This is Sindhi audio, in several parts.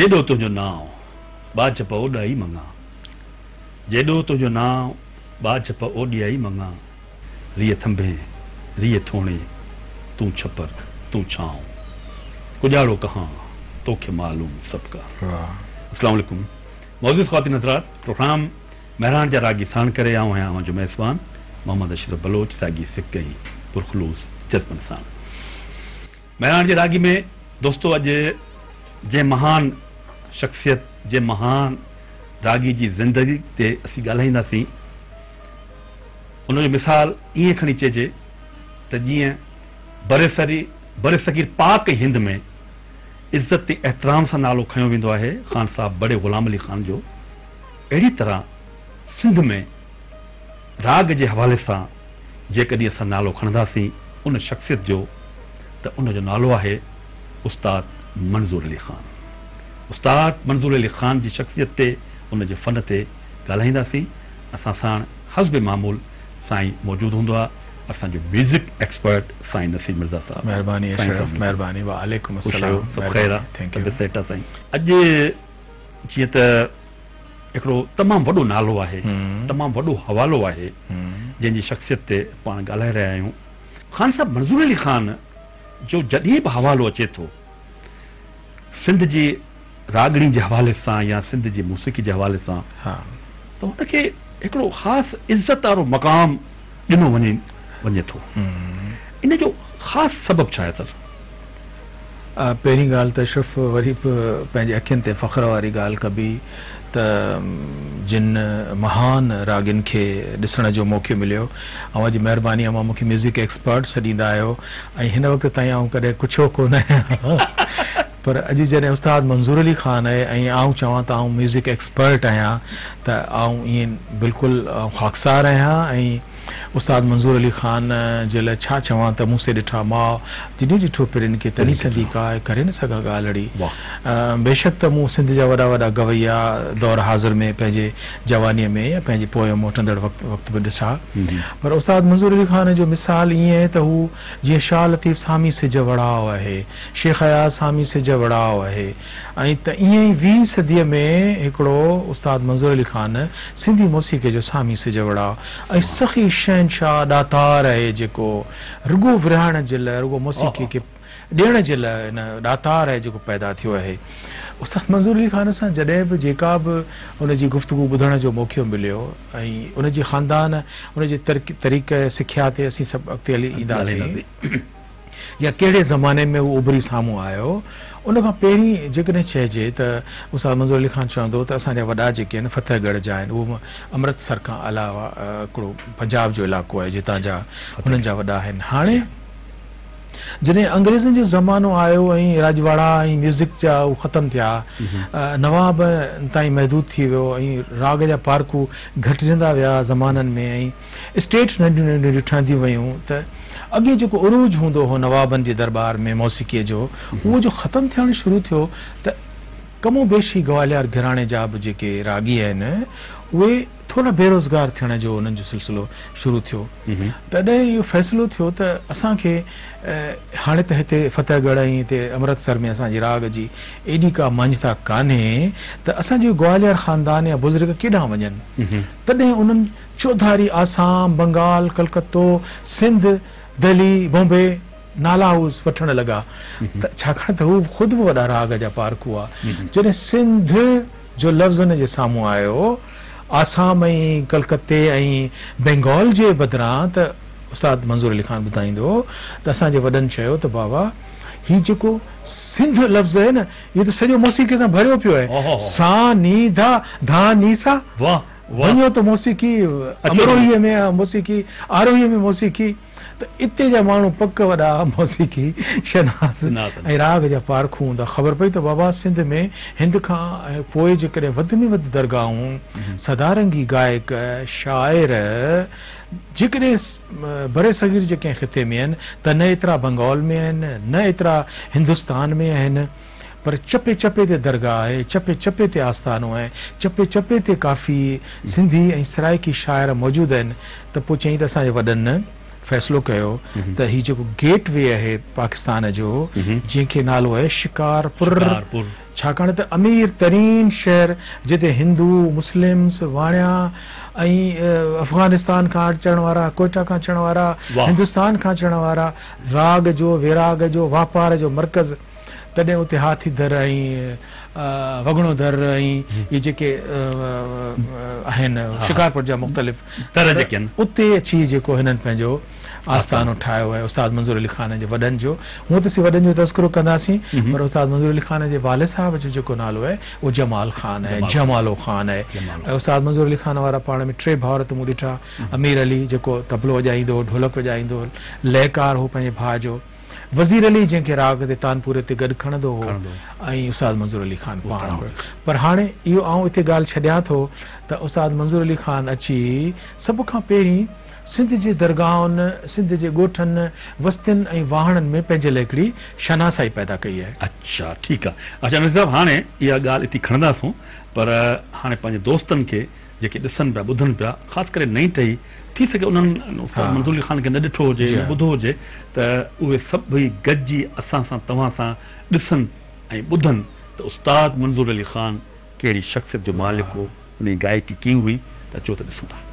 جيڏو تنهنجو نانء، ٻاجهه اوڏا ئي مڱان. جيڏو تنهنجو نانء، ٻاجهه اوڏيا ئي مڱان. ريء ٿنڀي، ريء ٿوڻي، تون ڇپر، تون ڇانء. ڪڄاڙو ڪهان، توکي معلوم سڀ ڪا. اسلام عليڪم معزز خواتين حضرات، پروگرام مهراڻ جا راڳي ساڻ ڪري آئون آهيان اوهان جو ميزبان محمد اشرف بلوچ ساڳي سڪ ۽ پرخلوص جذبن ساڻ. مهراڻ جي راڳي ۾ دوستو اڄ جنهن مهان شخصيت جنهن مهان راڳي جي زندگي تي اسين ڳالهائينداسين ان جو مثال ائين کڻي چئجي ته جيئن برصغير پاڪ ۽ هند ۾ عزت ۽ احترام سان نالو کنيو ويندو آهي خان صاحب بڙي غلام علي خان جو، اهڙي طرح سنڌ ۾ راڳ جي حوالي سان جيڪڏهن اسان نالو کڻنداسين ان شخصيت جو ته ان جو نالو آهي استاد منظور علي خان. استاد منظور علي خان جي شخصيت تي ان جي فن تي ڳالهائينداسين. اسان ساڻ حسب معمول سائين موجود هوندو آ اسان جو ميوزڪ ايڪسپرٽ سائين نصير مرزا صاحب. مهرباني سائين اشرف السلام عليڪم. مهرباني وعليڪم خوش آهيو السلام سڀ خير آ مهرباني thank you. طبيعت سيٽ آ سائين. اڄ جيئن ته هڪڙو تمام وڏو نالو آهي، تمام وڏو حوالو آهي، جنهن جي شخصيت تي پاڻ ڳالهائي رهيا آهيون. خان صاحب منظور علي خان جو جڏهن به حوالو اچي ٿو سنڌ جي راڳڻي جي حوالي سان يا سنڌ جي موسيقي جي حوالي سان ته هن کي هڪڙو خاص عزت وارو مقام ڏنو وڃي وڃي ٿو. ان جو خاص سبب ڇا آهي سر؟ پهرين ڳالهه ته اشرف وري به پنهنجي اکين تي فخر واري ڳالهه ڪبي ته جن مهان راڳين کي ڏسڻ جو موقعو مليو اوهان جي مهرباني اوهان مون کي ميوزڪ ايڪسپرٽ سڏيندا آهيو ۽ هن وقت تائين آئون ڪڏهن ڪڇيو ڪونه آهيان پر اڄ جڏهن استاد منظور علي خان آهي ۽ آئون چوان ته آئون ميوزڪ ايڪسپرٽ آهيان ته آئون ائين بلڪل خاڪسار آهيان ۽ استاد منظور علي خان جي لاء ڇا چوان ته مون سي ڏٺا ماء جني ڏٺو پرين کي تني سندي ڪاء ڪري نه سگهان ڳالهڙي بيشڪ ته مون سنڌ جا وڏا وڏا گويا دور حاضر ۾ پنهنجي جوانيء ۾ يا پنهنجي پويان موٽندڙ وقت وقت به ڏٺا پر استاد منظور علي خان جو مثال ائين آهي ته هو جيئن شاهه لطيف سامي سج وڙاء آهي شيخ اياز سامي سج وڙاء آهي ۽ ته ائين ئي ويهين صديء ۾ هڪڙو استاد منظور علي خان سنڌي موسيقيء جو سامي سج وڙاء ۽ سخي شهنشاهه ڏاتار آهي جيڪو رڳو ورهائڻ جي لاء رڳو موسيقيء کي ڏيڻ جي لاء ان ڏاتار آهي جيڪو پيدا ٿيو آهي. استاد منظور علي خان سان جڏهن به جيڪا به ان جي گفتگو ٻڌڻ جو موقعو مليو ۽ ان جي خاندان ان جي طريقه سکيا تي اسين سڀ اڳتي هلي اينداسين. يا ڪهڙي زماني ۾ هو اڀري سامهون آيو، ان کان پهرين جيڪڏهن چئجي ته استاد منظور علي خان چوندو ته اسان جا وڏا جيڪي آهن فتح ڳڙهه جا آهن، اهو امرتسر کان علاوه هڪڙو پنجاب جو علائقو آهي جتان جا هنن جا وڏا آهن. هاڻي جڏهن انگريزن جو زمانو آيو ۽ راڄواڙا ۽ ميوزڪ جا هو ختم ٿيا، نواب تائين محدود ٿي ويو ۽ راڳ جا پارکو گهٽجندا ويا زمانن ۾ ۽ اسٽيٽس ننڍيون ننڍيون ٺهنديون ويون ته اڳي جيڪو عروج هوندو هو نوابن جي درٻار ۾ موسيقيء جو اهو جو ختم ٿيڻ شروع ٿيو ته ڪم و بيش هي گواليار گهراڻي جا به جيڪي راڳي آهن اهي ٿورا بيروزگار ٿيڻ جو انهن جو سلسلو شروع ٿيو تڏهن اهو فيصلو ٿيو ته اسان کي هاڻي ته هتي فتح ڳڙهه ۽ هتي امرتسر ۾ اسان جي راڳ جي ايڏي ڪا مڃتا ڪانهي ته اسان جو گواليار خاندان يا بزرگ ڪيڏانهن وڃن تڏهن انهن چوڌاري آسام، بنگال، ڪلڪتو، سنڌ، دهلي، بومبي نالا هو وٺڻ لڳا ته ڇاڪاڻ ته هو خود به وڏا راڳ جا پارکو هئا. جڏهن سنڌ جو لفظ ان جي سامهون آيو، آسام ۽ ڪلڪتي ۽ بينگال جي بدران ته استاد منظور علي خان ٻڌائيندو هو ته اسان جي وڏن چيو ته بابا هي جيڪو سنڌ لفظ آهي نه اهو ته سڄو موسيقي سان ڀريو پيو آهي، سا ني ڌا، ڌا ني سا. وڃو ته موسيقي امروهيء ۾ آ موسيقي آروهيء ۾ موسيقي ته اتي جا ماڻهو پڪ وڏا موسيقي شناس ۽ راڳ جا پارکو هوندا. خبر پئي ته بابا سنڌ ۾ هند کان پوء جيڪڏهن وڌ ۾ وڌ درگاهون، سدارنگي گائڪ، شاعر جيڪڏهن برصغير جي ڪنهن خطي ۾ آهن ته نه ايترا بنگال ۾ آهن نه ايترا هندستان ۾ آهن. پر چپي چپي تي درگاهه آهي، چپي چپي تي آستانو آهي، چپي چپي تي ڪافي سنڌي ۽ سرائيڪي شاعر موجود آهن ته پوء چيائين ته اسان جي وڏن فيصلو ڪيو ته هي جيڪو گيٽ وي آهي پاڪستان جو جنهن کي نالو آهي شڪارپور ڇاڪاڻ ته امير ترين شهر جتي هندو، مسلمس، واڻيا ۽ افغانستان کان اچڻ وارا، ڪوئٽا کان اچڻ وارا، هندستان کان اچڻ وارا، راڳ جو، ويراڳ جو، واپار جو مرڪز، تڏهن اتي هاٿي در ۽ وڳڻو در ۽ اهي جيڪي آهن شڪارپور جا مختلف در جيڪي آهن اتي اچي جيڪو هنن پنهنجو آستانو ٺاهيو آهي استاد منظور علي خان جي وڏن جو هونء ته اسين وڏن جو تذڪرو ڪنداسين پر استاد منظور علي خان جي والد صاحب جو جيڪو نالو آهي اهو جمال خان آهي جمالو خان آهي ۽ استاد منظور علي خان وارا پاڻ ۾ ٽي ڀائر ته مون ڏٺا امير علي جيڪو طبلو وڄائيندو هو ڍولڪ وڄائيندو هو لئڪار هو پنهنجي ڀاء جو وزير علي جنهن کي راڳ تي تانپوري تي گڏ کڻندو هو ۽ استاد منظور علي خان پاڻ هو پر هاڻي اهو آئون اتي ڳالهه ڇڏيان ٿو ته استاد منظور علي خان اچي سڀ کان پهرين سنڌ جي درگاهن، سنڌ جي ڳوٺن، وستين ۽ واهڻن ۾ پنهنجي لاء هڪڙي شناسائي پيدا ڪئي آهي. اڇا ٺيڪ آ. اڇا نصير صاحب هاڻي اها ڳالهه اتي کڻنداسون پر هاڻي پنهنجي دوستن کي جيڪي ڏسن پيا ٻڌن پيا خاص ڪري نئين ٽهي ٿي سگهي انهن استاد منظور علي خان کي نه ڏٺو هجي نه ٻڌو هجي ته اهي سڀئي گڏجي اسان سان توهان سان ڏسن ۽ ٻڌن ته استاد منظور علي خان ڪهڙي شخصيت جو مالڪ هو ان جي گائڪي ڪيئن هئي ته اچو ته ڏسون ٿا.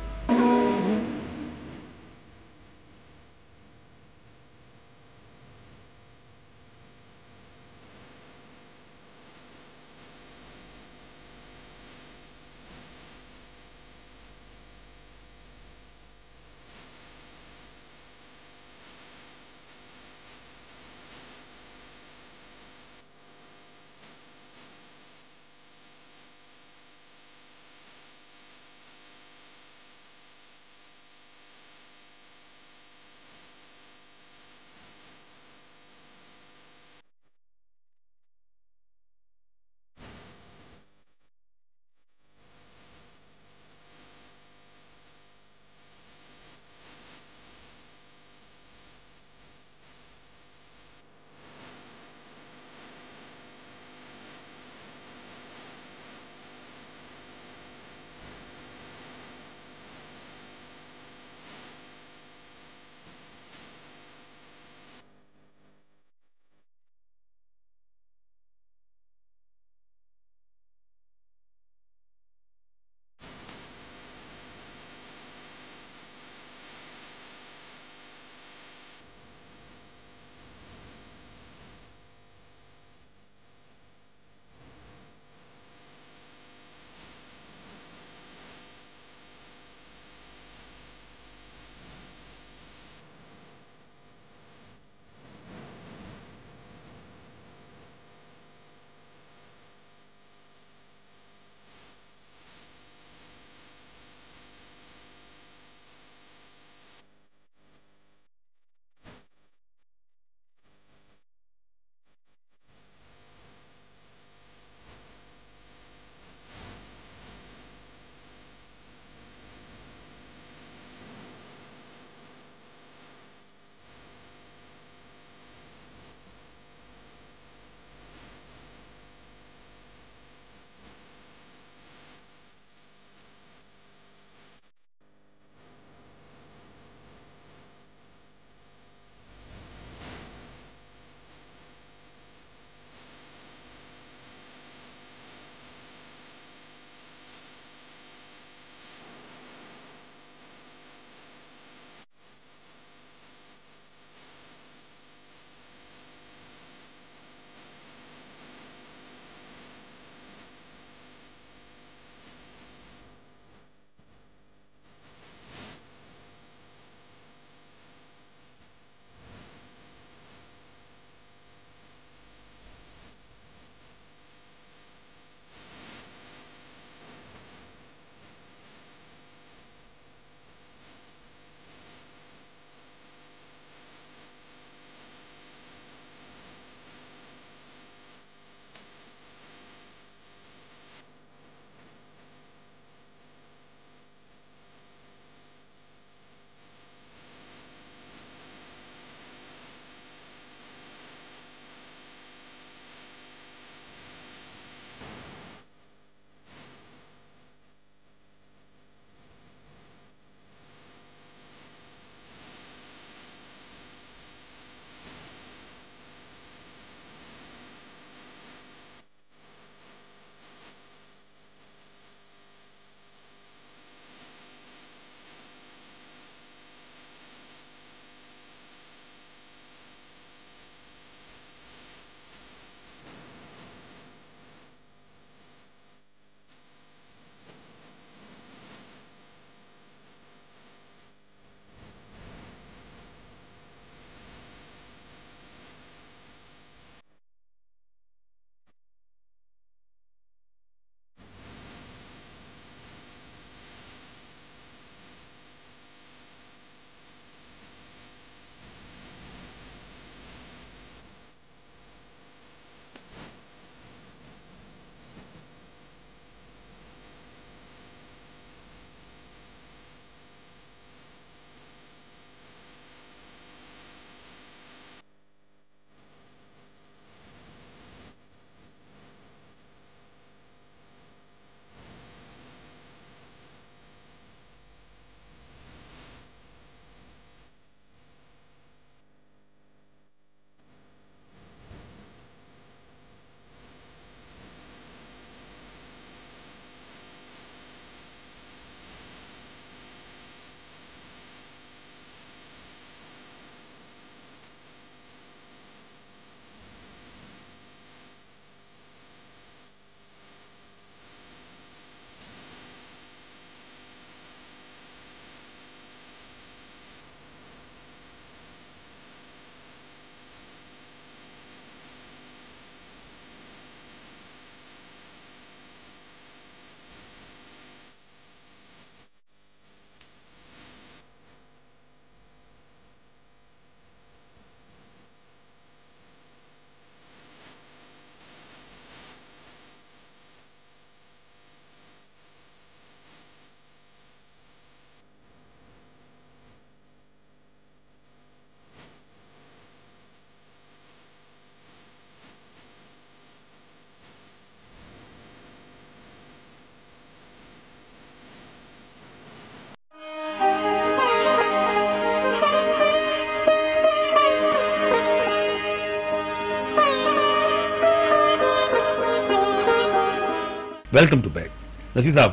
Welcome to back Naseer صاحب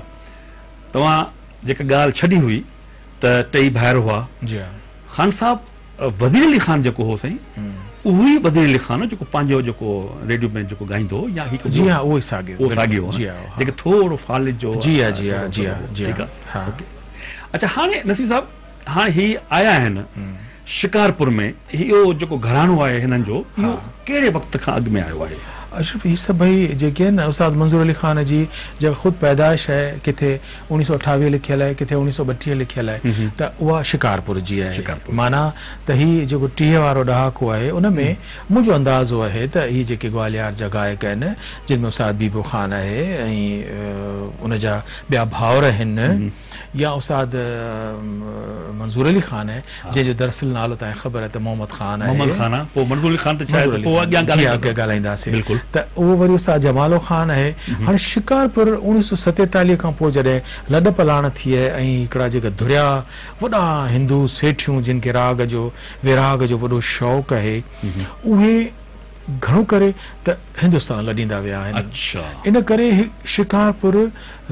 توهان جيڪا ڳالهه ڇڏي هئي ته ٽئي ڀائر هئا. جي ها. خان صاحب وزير علي خان جيڪو هو سائين اهو ئي وزير علي خان هو جيڪو پنهنجو جيڪو ريڊيو ۾ جيڪو ڳائيندو هو يا هي جي ها اهو ئي ساڳيو اهو ساڳيو هو جي ها جيڪي ٿورو فالج جو جي ها جي ها جي ها جي ٺيڪ آ اوڪي اڇا هاڻي نصير صاحب هاڻي هي آيا آهن شڪارپور ۾ اهو جيڪو گهراڻو آهي هنن جو اهو ڪهڙي وقت کان اڳ ۾ آيو آهي؟ اشرف هي سڀئي جيڪي آهن نه استاد منظور علي خان جي جيڪا خود پيدائش آهي ڪٿي اوڻيهه سؤ اٺاويهه لکيل آهي ڪٿي اوڻيهه سؤ ٻٽيهه لکيل آهي ته اها شڪارپور جي آهي معنيٰ ته هي جيڪو ٽيهه وارو ڏهاڪو آهي ان ۾ منهنجو اندازو آهي ته هي جيڪي گواليار جا گائڪ آهن جن ۾ استاد بيبو خان آهي ۽ ان جا ٻيا ڀائر آهن يا استاد منظور علي خان آهي جنهن جو دراصل نالو توهان کي خبر آهي ته محمد خان آهي. محمد خان آهي پوء منظور علي خان ته شايد پوء اڳيان ڳالهائينداسين بلڪل ته اهو وري استاد جمالو خان آهي. هاڻي شڪارپور 1947 کان پوء جڏهن لڏ پلاڻ ٿي ۽ هڪڙا جيڪا ڌريا وڏا هندو سيٺيون جن کي راڳ جو ويراڳ جو وڏو شوق آهي اهي گهڻو ڪري ته هندستان لڏيندا ويا آهن. ان ڪري شڪارپور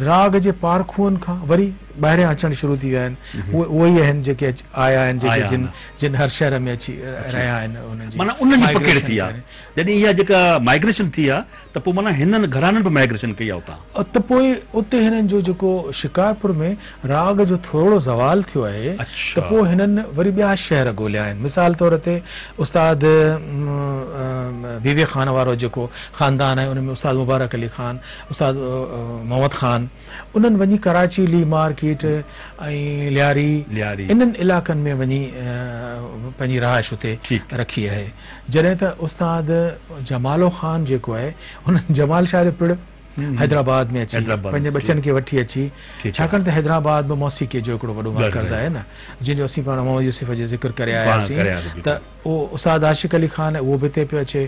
راڳ جي پارکوئن کان وري ٻاهريان اچڻ شروع ٿي ويا آهن. اهي اهي ئي آهن جيڪي آيا آهن جيڪي جن جن هر شهر ۾ اچي رهيا آهن انهن جي معنيٰ انهن جي پڪڙ ٿي آهي. جڏهن اها جيڪا مائگريشن ٿي آهي ته پوء معنيٰ هنن گهراڻن به مائگريشن ڪئي آهي اتان. ته پوء اتي هنن جو جيڪو شڪارپور ۾ راڳ جو ٿورڙو زوال ٿيو آهي ته پوء هنن وري ٻيا شهر ڳوليا آهن. مثال طور تي استاد بيبي خان وارو جيڪو خاندان آهي ان ۾ استاد مبارڪ علي خان، استاد محمد خان انهن وڃي ڪراچي لي مارڪيٽ ۽ لياري انهن علائقن ۾ وڃي پنهنجي رهائش اتي رکي آهي. جڏهن ته استاد جمالو خان جيڪو آهي هن جمال شاهه جو پڙ حيدرآباد ۾ اچي پنهنجي ٻچن کي وٺي اچي ڇاڪاڻ ته حيدرآباد به موسيقي جو هڪڙو وڏو مرڪز آهي نه جنهن جو اسين پاڻ محمد يوسف جو ذڪر ڪري آياسين ته اهو استاد عاشق علي خان اهو به هتي پيو اچي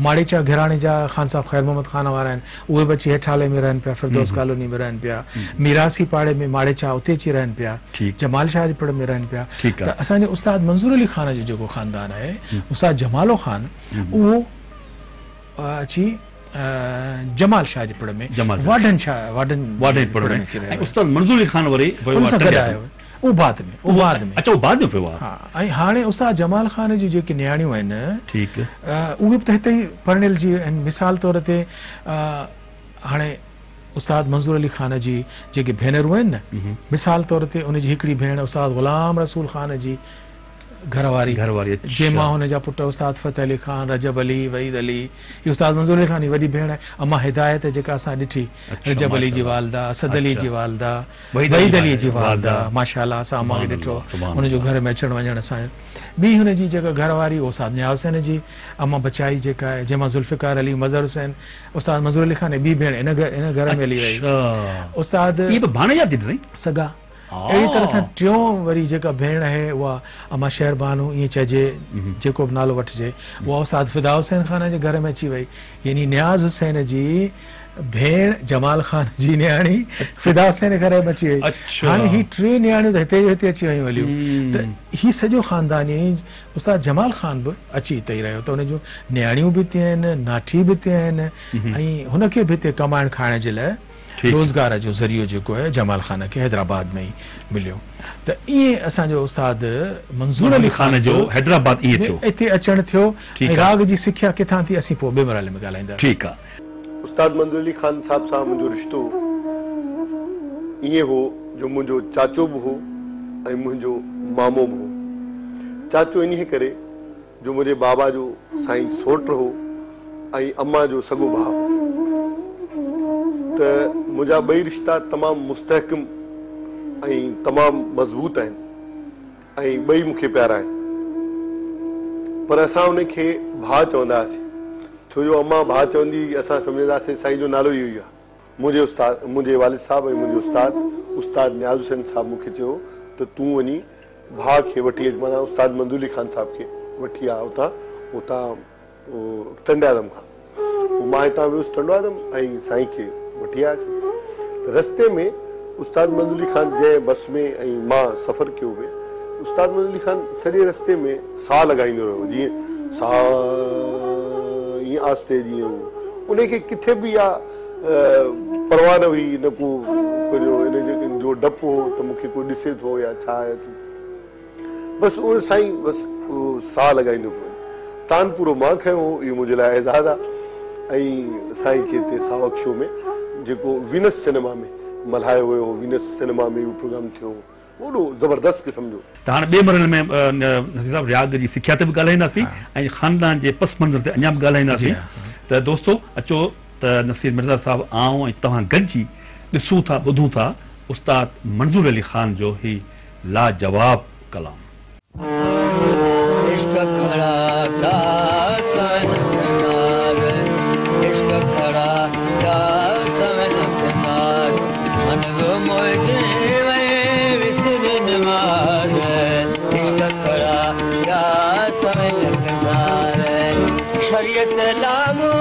ماڙيچا گهراڻي جا خان صاحب خير محمد خان وارا آهن اهي به اچي هيٺالي ۾ رهن پيا فردوس ڪالوني ۾ رهن پيا ميراثي پاڙي ۾ ماڙيچا اتي اچي رهن پيا جمال شاهه جي پڙ ۾ رهن پيا ته اسان جي استاد منظور علي خان جو جيڪو خاندان آهي استاد جمالو خان اهو اچي جمال شاهه جي پڙ ۾ واڍن شاهه واڍن واڍن پڙ ۾ اچي رهيو ۽ استاد منظور علي خان وري ويو ان سان گڏ آيو اهو بعد ۾ اهو بعد ۾ اڇا اهو بعد ۾ پيو آهي ها ۽ هاڻي استاد جمال خان جون جيڪي نياڻيون آهن ٺيڪ اهي به ته هتي ئي پرڻيل جي آهن مثال طور تي هاڻي استاد منظور علي خان جي جيڪي ڀينرون آهن نه مثال طور تي ان جي هڪڙي ڀيڻ استاد غلام رسول خان جي گهر واري گهر واري جنهن مان هن جا پٽ استاد فتح علي خان، رجب علي، وحيد علي، هي استاد منظور علي خان جي وڏي ڀيڻ اما هدايت جيڪا اسان ڏٺي رجب علي جي والده، اسد علي جي والده، وحيد علي جي والده ماشاء الله اسان اما کي ڏٺو هن جو گهر ۾ اچڻ وڃڻ سان ٻي هن جي جيڪا گهر واري اها استاد نياز حسين جي اما بچائي جيڪا آهي جنهن مان ذوالفقار علي، مظهر حسين، استاد منظور علي خان جي ٻي ڀيڻ ان گهر ۾ هلي وئي استاد اهي به ڀاڻيجا ٿي سائين سڳا. اهڙي طرح سان ٽيون وري جيڪا ڀيڻ آهي اها اما شهر بانو ائين چئجي جيڪو به نالو وٺجي اها استاد فدا حسين خان جي گهر ۾ اچي وئي يعني نياز حسين جي ڀيڻ جمال خان جي نياڻي فدا حسين جي گهر ۾ اچي وئي هاڻي هي ٽي نياڻيون ته هتي جو هتي اچي ويون هليون ته هي سڄو خاندان يعني استاد جمال خان به اچي هتي ئي رهيو ته هن جون نياڻيون به هتي آهن ناٺي به هتي آهن ۽ هن کي به هتي ڪمائڻ کائڻ جي لاء روزگار جو ذريعو جيڪو آهي جمال خان کي حيدرآباد ۾ ئي مليو ته ائين اسان جو استاد منظور علي خان جو حيدرآباد ائين ٿيو. اتي اچڻ ٿيو ۽ راڳ جي سکيا ڪٿان ٿي اسين پوء ٻئي مرحلي ۾ ڳالهائينداسين. ٺيڪ آ. استاد منظور علي خان صاحب سان منهنجو رشتو ائين هو جو منهنجو چاچو به هو ۽ منهنجو مامو به هو. چاچو انهيء ڪري جو منهنجي بابا جو سائين سوٽ هو ۽ امان جو سڳو ڀاء هو ته منهنجا ٻئي رشتا تمام مستحڪم ۽ تمام مضبوط آهن ۽ ٻئي مون کي پيارا آهن پر اسان ان کي ڀاء چوندا هئاسين ڇو جو امان ڀاء چوندي هئي اسان سمجهندا هئاسين سائين جو نالو اهو ئي آهي. منهنجي استاد منهنجي والد صاحب ۽ منهنجي استاد استاد نياز حسين صاحب مون کي چيو ته تون وڃي ڀاء کي وٺي اچ معنيٰ استاد منظور علي خان صاحب کي وٺي آ اتان اتان ٽنڊي آدم کان پوء مان هتان ويس ٽنڊو آدم ۽ سائين کي وٺي آيس ته رستي ۾ استاد منظور علي خان جنهن بس ۾ ۽ مان سفر ڪيو پئي استاد منظور علي خان سڄي رستي ۾ سا لڳائيندو رهيو جيئن سا ائين آهستي جيئن ان کي ڪٿي به اها پرواهه نه هئي، نه ڪو پنهنجو ان جو ڊپ هو ته مون کي ڪو ڏسي ٿو يا ڇا آهي. بس اهو سائين بس اهو ساهه لڳائيندو پيو وڃي. تانپورو مان کنيو هو، اهو منهنجي لاء اعزاز آهي. ۽ سائين کي هتي ساوڪ شو ۾ جيڪو وينس سئنيما ۾ ملهايو ويو هو، وينس سئنيما ۾ اهو پروگرام ٿيو هو، وڏو زبردست قسم جو. ته هاڻي ٻئي مرحلي ۾ نصير صاحب راڳ جي سکيا تي به ڳالهائينداسين ۽ خاندان جي پس منظر تي اڃا به ڳالهائينداسين ته دوستو اچو ته نصير مرزا صاحب آئون ۽ توهان گڏجي ڏسون ٿا ٻڌون ٿا استاد منظور علي خان جو هي لاجواب ڪلام. عشق کڙا ڪا سون سار، عشق کڙا ڪا سون سار، من ويو موهجي وئي وسري نماز، عشق کڙا ڪا سون سار، شريعت لاڳو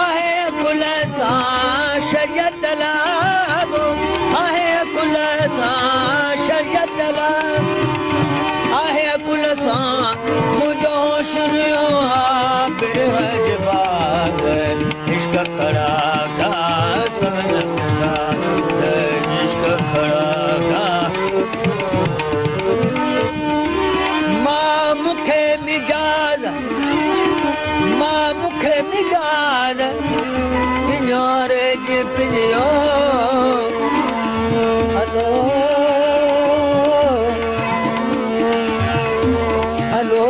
آهي عقل سان، شريعت لاڳو آهي عقل سان، شريعت لاڳو آهي عقل سان، منهنجو هوش ويو آ برهه جي باز، عشق کڙا ڪا سون سار، عشق کڙا ڪا. مان مون کي مجاز، مان مون کي مجاز پڃاري جي پڃيو، هلو هلو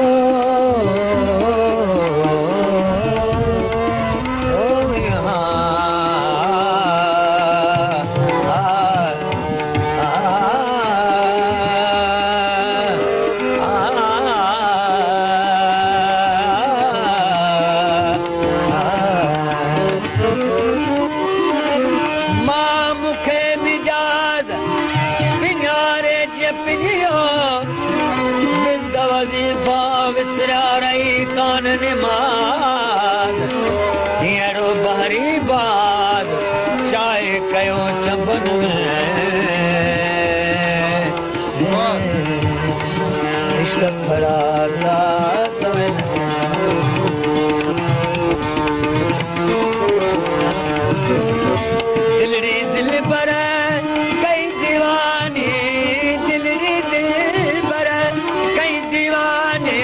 مان مون کي مجاز پڃاري جي پڃيو، ورد وظيفا وسريا رهي ڪانه نماز، هينئر بهري باز چاهي ڪيو چنبن ۾، عشق کڙا ڪا سون. دلڙي دلبر ڪئي ديواني، دلڙي دلبر ڪئي ديواني،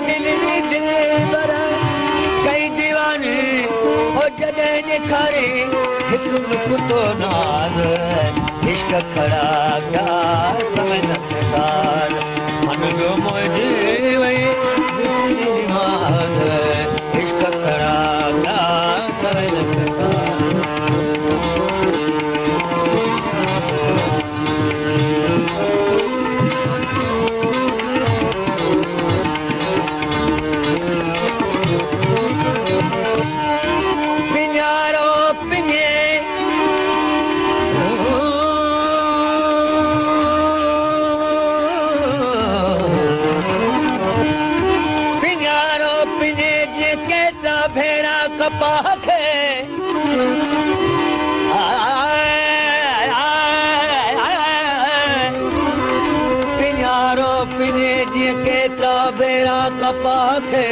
دلڙي دلبر ڪئي ديواني، او جڏهن ڏيکاري هڪ نقطو ناز، عشق کڙا ڪا سون سار، من ويو موهجي وئي وسري نماز، عشق کڙا ڪا سون سار. پڃارو پڃي، پڃارو پڃي جيئن ڪيترا ڀيرا ڪپاهه کي، پڃارو پڃي جيئن ڪيترا ڀيرا ڪپاهه کي،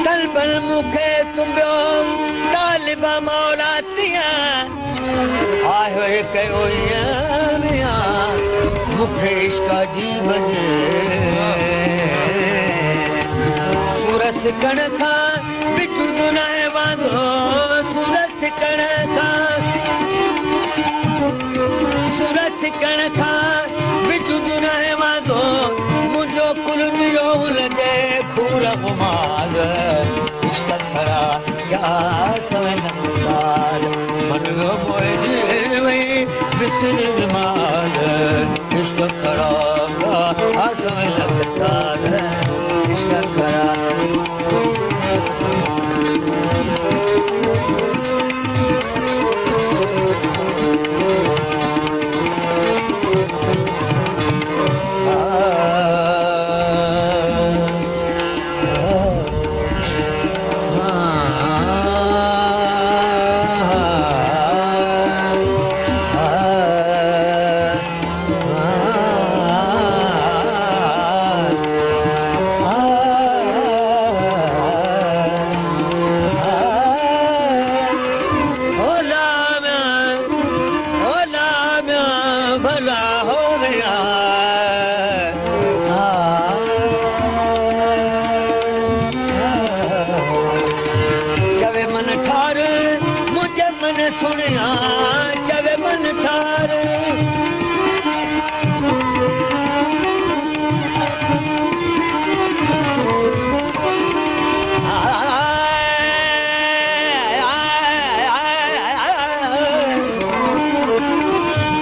طلبن مون کي تنبيو طالب مولا تيئن، آهيو ڪيو ائين مون کي عشق جي ڀڃي، سور سڪڻ کان وجود ناهي واندو، سور سڪڻ کان، سور سڪڻ کان وجود ناهي واندو، منهنجو ڪل ويو جي کور غماز، عشق کڙا ڪا سون سار، من ويو موهجي وئي وسري نماز، عشق کڙا ڪا سون سار، عشق کڙا. ڀلا هوويا. چوي من ٺار منهنجي من سڻيا، چوي من ٺار.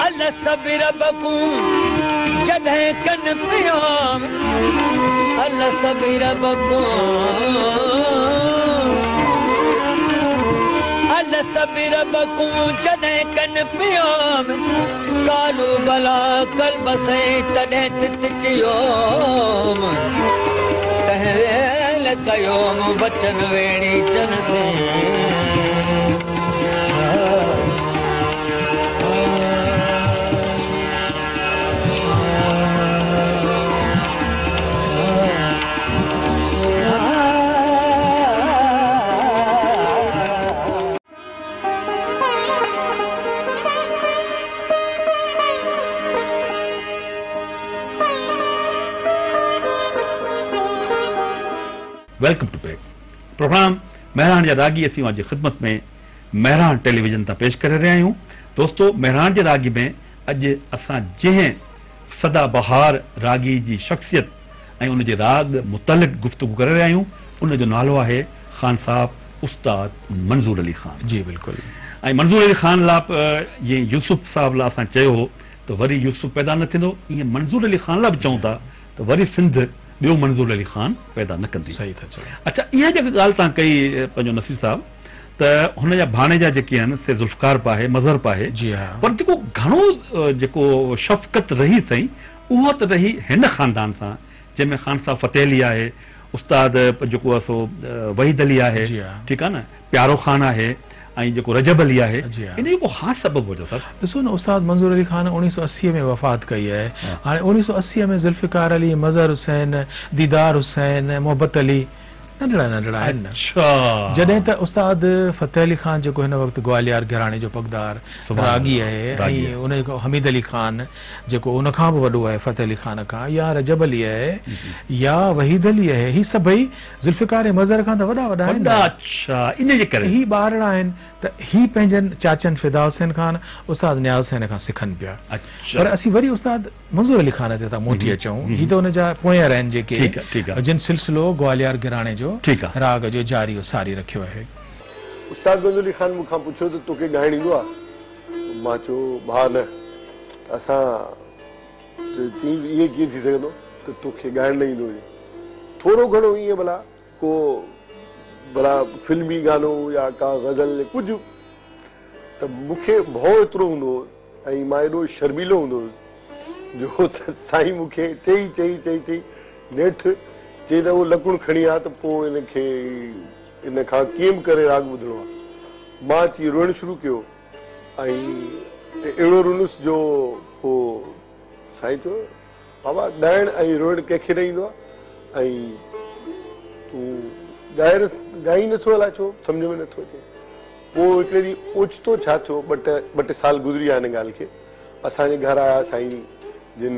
الست بربڪم جڏهن ڪن پيوم، الست بربڪم، الست بربڪم جڏهن ڪن پيوم، قالوا بليٰ قلب سين تڏهن تت چيوم، تنهن ويل ڪيوم وچن ويڙيچن سين. Welcome to back. Programme Mehran جا راڳي اسين اوهان جي خدمت ۾ مهراڻ ٽيليويزن تان پيش ڪري رهيا آهيون. دوستو مهراڻ جي راڳي ۾ اڄ اسان جنهن سدا بهار راڳي جي شخصيت ۽ ان جي راڳ متعلق گفتگو ڪري رهيا آهيون ان جو نالو آهي خان صاحب استاد منظور علي خان. جي بلڪل. ۽ منظور علي خان لاء جيئن يوسف صاحب لاء اسان چيو هو ته وري يوسف پيدا نه ٿيندو، ايئن منظور علي خان لاء به چئون ٿا ته وري سنڌ ٻيو منظور علي خان پيدا نه ڪندي. صحيح ٿا چئو. اڇا اها جيڪا ڳالهه توهان ڪئي پنهنجو نصير صاحب ته هن جا ڀاڻيجا جيڪي آهن سي ذوالفقار به آهي مظهر به آهي جي ها. پر جيڪو گهڻو جيڪو شفقت رهي سائين اها ته رهي هن خاندان سان جنهن ۾ خان صاحب فتح علي آهي، استاد جيڪو آهي سو وحيد علي آهي، جي ها. ٺيڪ آهي نه، پيارو خان آهي ۽ جيڪو رجب علي آهي، جي ها. ان جو ڪو خاص سبب هجي سر؟ ڏسو نه استاد منظور علي خان 1980 ۾ وفات ڪئي آهي، هاڻي 1980 ۾ ذوالفقار علي، مظهر حسين، ديدار حسين، محبت علي ننڍڙا ننڍڙا آهن نه. اڇا. جڏهن ته استاد فتح علي خان جيڪو هن وقت گواليار گهراڻي جو پڳدار سبحان راڳي الله، آهي راڳي ۽ آهي. ان جو حميد علي خان جيڪو ان کان به وڏو آهي فتح علي خان کان يا رجب علي آهي يا وحيد علي آهي هي سڀئي ذوالفقار ۽ مظهر کان ته وڏا وڏا آهن وڏا نه. اڇا ان جي ڪري. هي ٻارڙا آهن ته هي پنهنجن چاچن فدا حسين خان استاد نياز حسين کان سکن پيا. اڇا. پر اسين وري استاد منظور علي خان تي ٿا موٽي اچون هي ته ان جا پوئينر آهن جيڪي ٺيڪ آ ٺيڪ آ. جن سلسلو گواليار گهراڻي جو ٺيڪ آ. راڳ جو جاري و ساري رکيو آهي. استاد منظور علي خان مون کان پڇيو ته توکي ڳائڻ ايندو آ؟ مان چيو ڀاء نه. ته اسان چيائين ائين ڪيئن ٿي سگهندو ته توکي ڳائڻ نه ايندو هجي. ٿورو گهڻو ائين ڀلا ڪو ڀلا فلمي گانو يا ڪا غزل ڪجهه ته مون کي ڀؤ ايترو هوندو هو ۽ مان ايڏو شرميلو هوندو هوس جو سائين مون کي چئي چئي چئي چئي نيٺ چئي ته اهو لڪڻ کڻي آ ته پوء ان کي ان کان ڪيئن به ڪري راڳ ٻڌڻو آ. مان اچي روئڻ شروع ڪيو ۽ اهڙو رنس جو پوء سائين چيو بابا ڳائڻ ۽ روئڻ ڪنهن کي نه ايندو آ ۽ تون ڳائي ڳائين نٿو الائي ڇو سمجهه ۾ نٿو اچي. پوء هڪڙي ڏينهن اوچتو ڇا ٿيو ٻه ٽي سال گذري ويا هن ڳالهه کي اسان جي گهر آيا سائين جن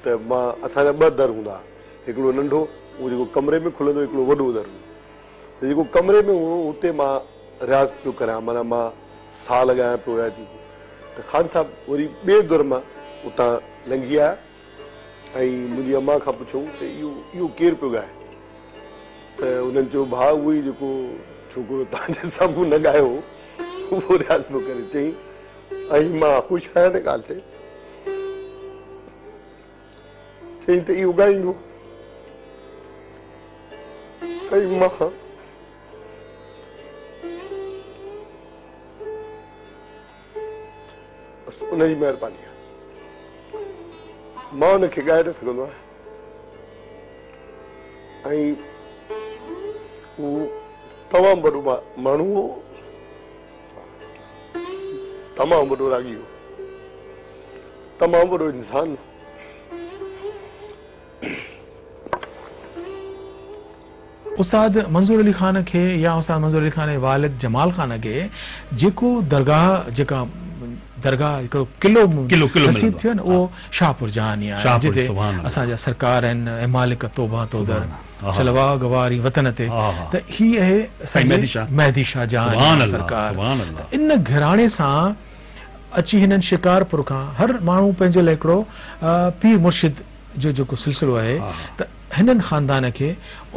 ته مان اسان جا ٻه در هوندا هئا هڪڙو ننڍو اهو جيڪو ڪمري ۾ کلندو هڪڙو وڏو در هوندو ته جيڪو ڪمري ۾ هو اتي مان رياض پيو ڪريان معنيٰ مان سا لڳايان پيو يا ته خان صاحب وري ٻئي در مان اتان لنگهي آيا ۽ منهنجي امان کان پڇيائون ته اهو اهو ڪير پيو ڳائي ته انهن چيو ڀاء اهو ئي جيڪو ڇوڪرو توهان جي سامهون نه ڳايو هو اهو رياض پيو ڪري. چيائين ۽ مان خوش آهيان ان ڳالهه تي. چيائين ته اهو ڳائيندو ۽ مان بس ان جي مهرباني آهي مان ان کي ڳائي نه سگهندو آهيان ۽ هو تمام وڏو ماڻهو هو، تمام وڏو راڳي هو، تمام وڏو انسان هو. استاد منظور علي خان کي يا استاد منظور علي خان جي والد جمال خان کي جيڪو درگاهه جيڪا درگاهه هڪڙو قلعو قلعو قلعو نصيب ملندو ٿيو آهي نه اهو شاهپور جهانيان آهي شاهپور جتي سبحان الله اسان جا سرڪار آهن اي مالڪ توبهان تو در سبحان الله شل واڳ وارين وطن تي ها ها ته هي اهي سائين اسان جي مهدي شاهه مهدي شاهه سبحان جهانيان الله سرڪار سبحان ته الله ان گهراڻي سان اچي هنن شڪارپور کان هر ماڻهو پنهنجي لاء هڪڙو پير مرشد جو جيڪو سلسلو آهي ها ته هنن خاندان کي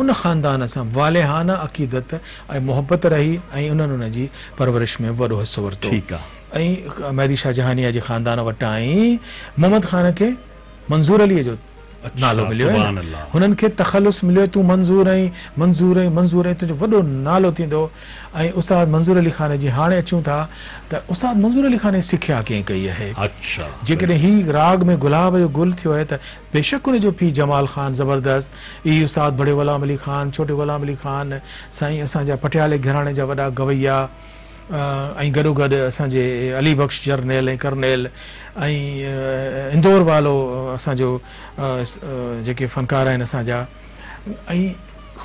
ان خاندان سان والهانه عقيدت ۽ محبت رهي ۽ انهن ان جي پرورش ۾ به وڏو حصو ورتو ٺيڪ آ. ۽ مهدي شاهه جهانيان جي خاندان وٽان ئي محمد خان کي منظور عليء جو نالو اڇا مليو آهي سبحان نه الله. هنن کي تخلص مليو تون منظور آهين منظور آهين منظور آهين تنهنجو وڏو نالو ٿيندو ۽ استاد منظور علي خان جي هاڻي اچون ٿا ته استاد منظور علي خان جي سکيا ڪنهن ڪئي آهي؟ اڇا جيڪڏهن هي راڳ ۾ گلاب جو گل ٿيو آهي ته بيشڪ ان جو پيء جمال خان زبردست ئي استاد بڙي غلام علي خان ڇوٽي غلام علي خان سائين اسان جا پٽيالي گهراڻي جا وڏا گويا ۽ گڏوگڏ اسان جي علي بخش جرنيل ۽ ڪرنيل ۽ اندور والو اسان جو جيڪي فنڪار آهن اسان جا ۽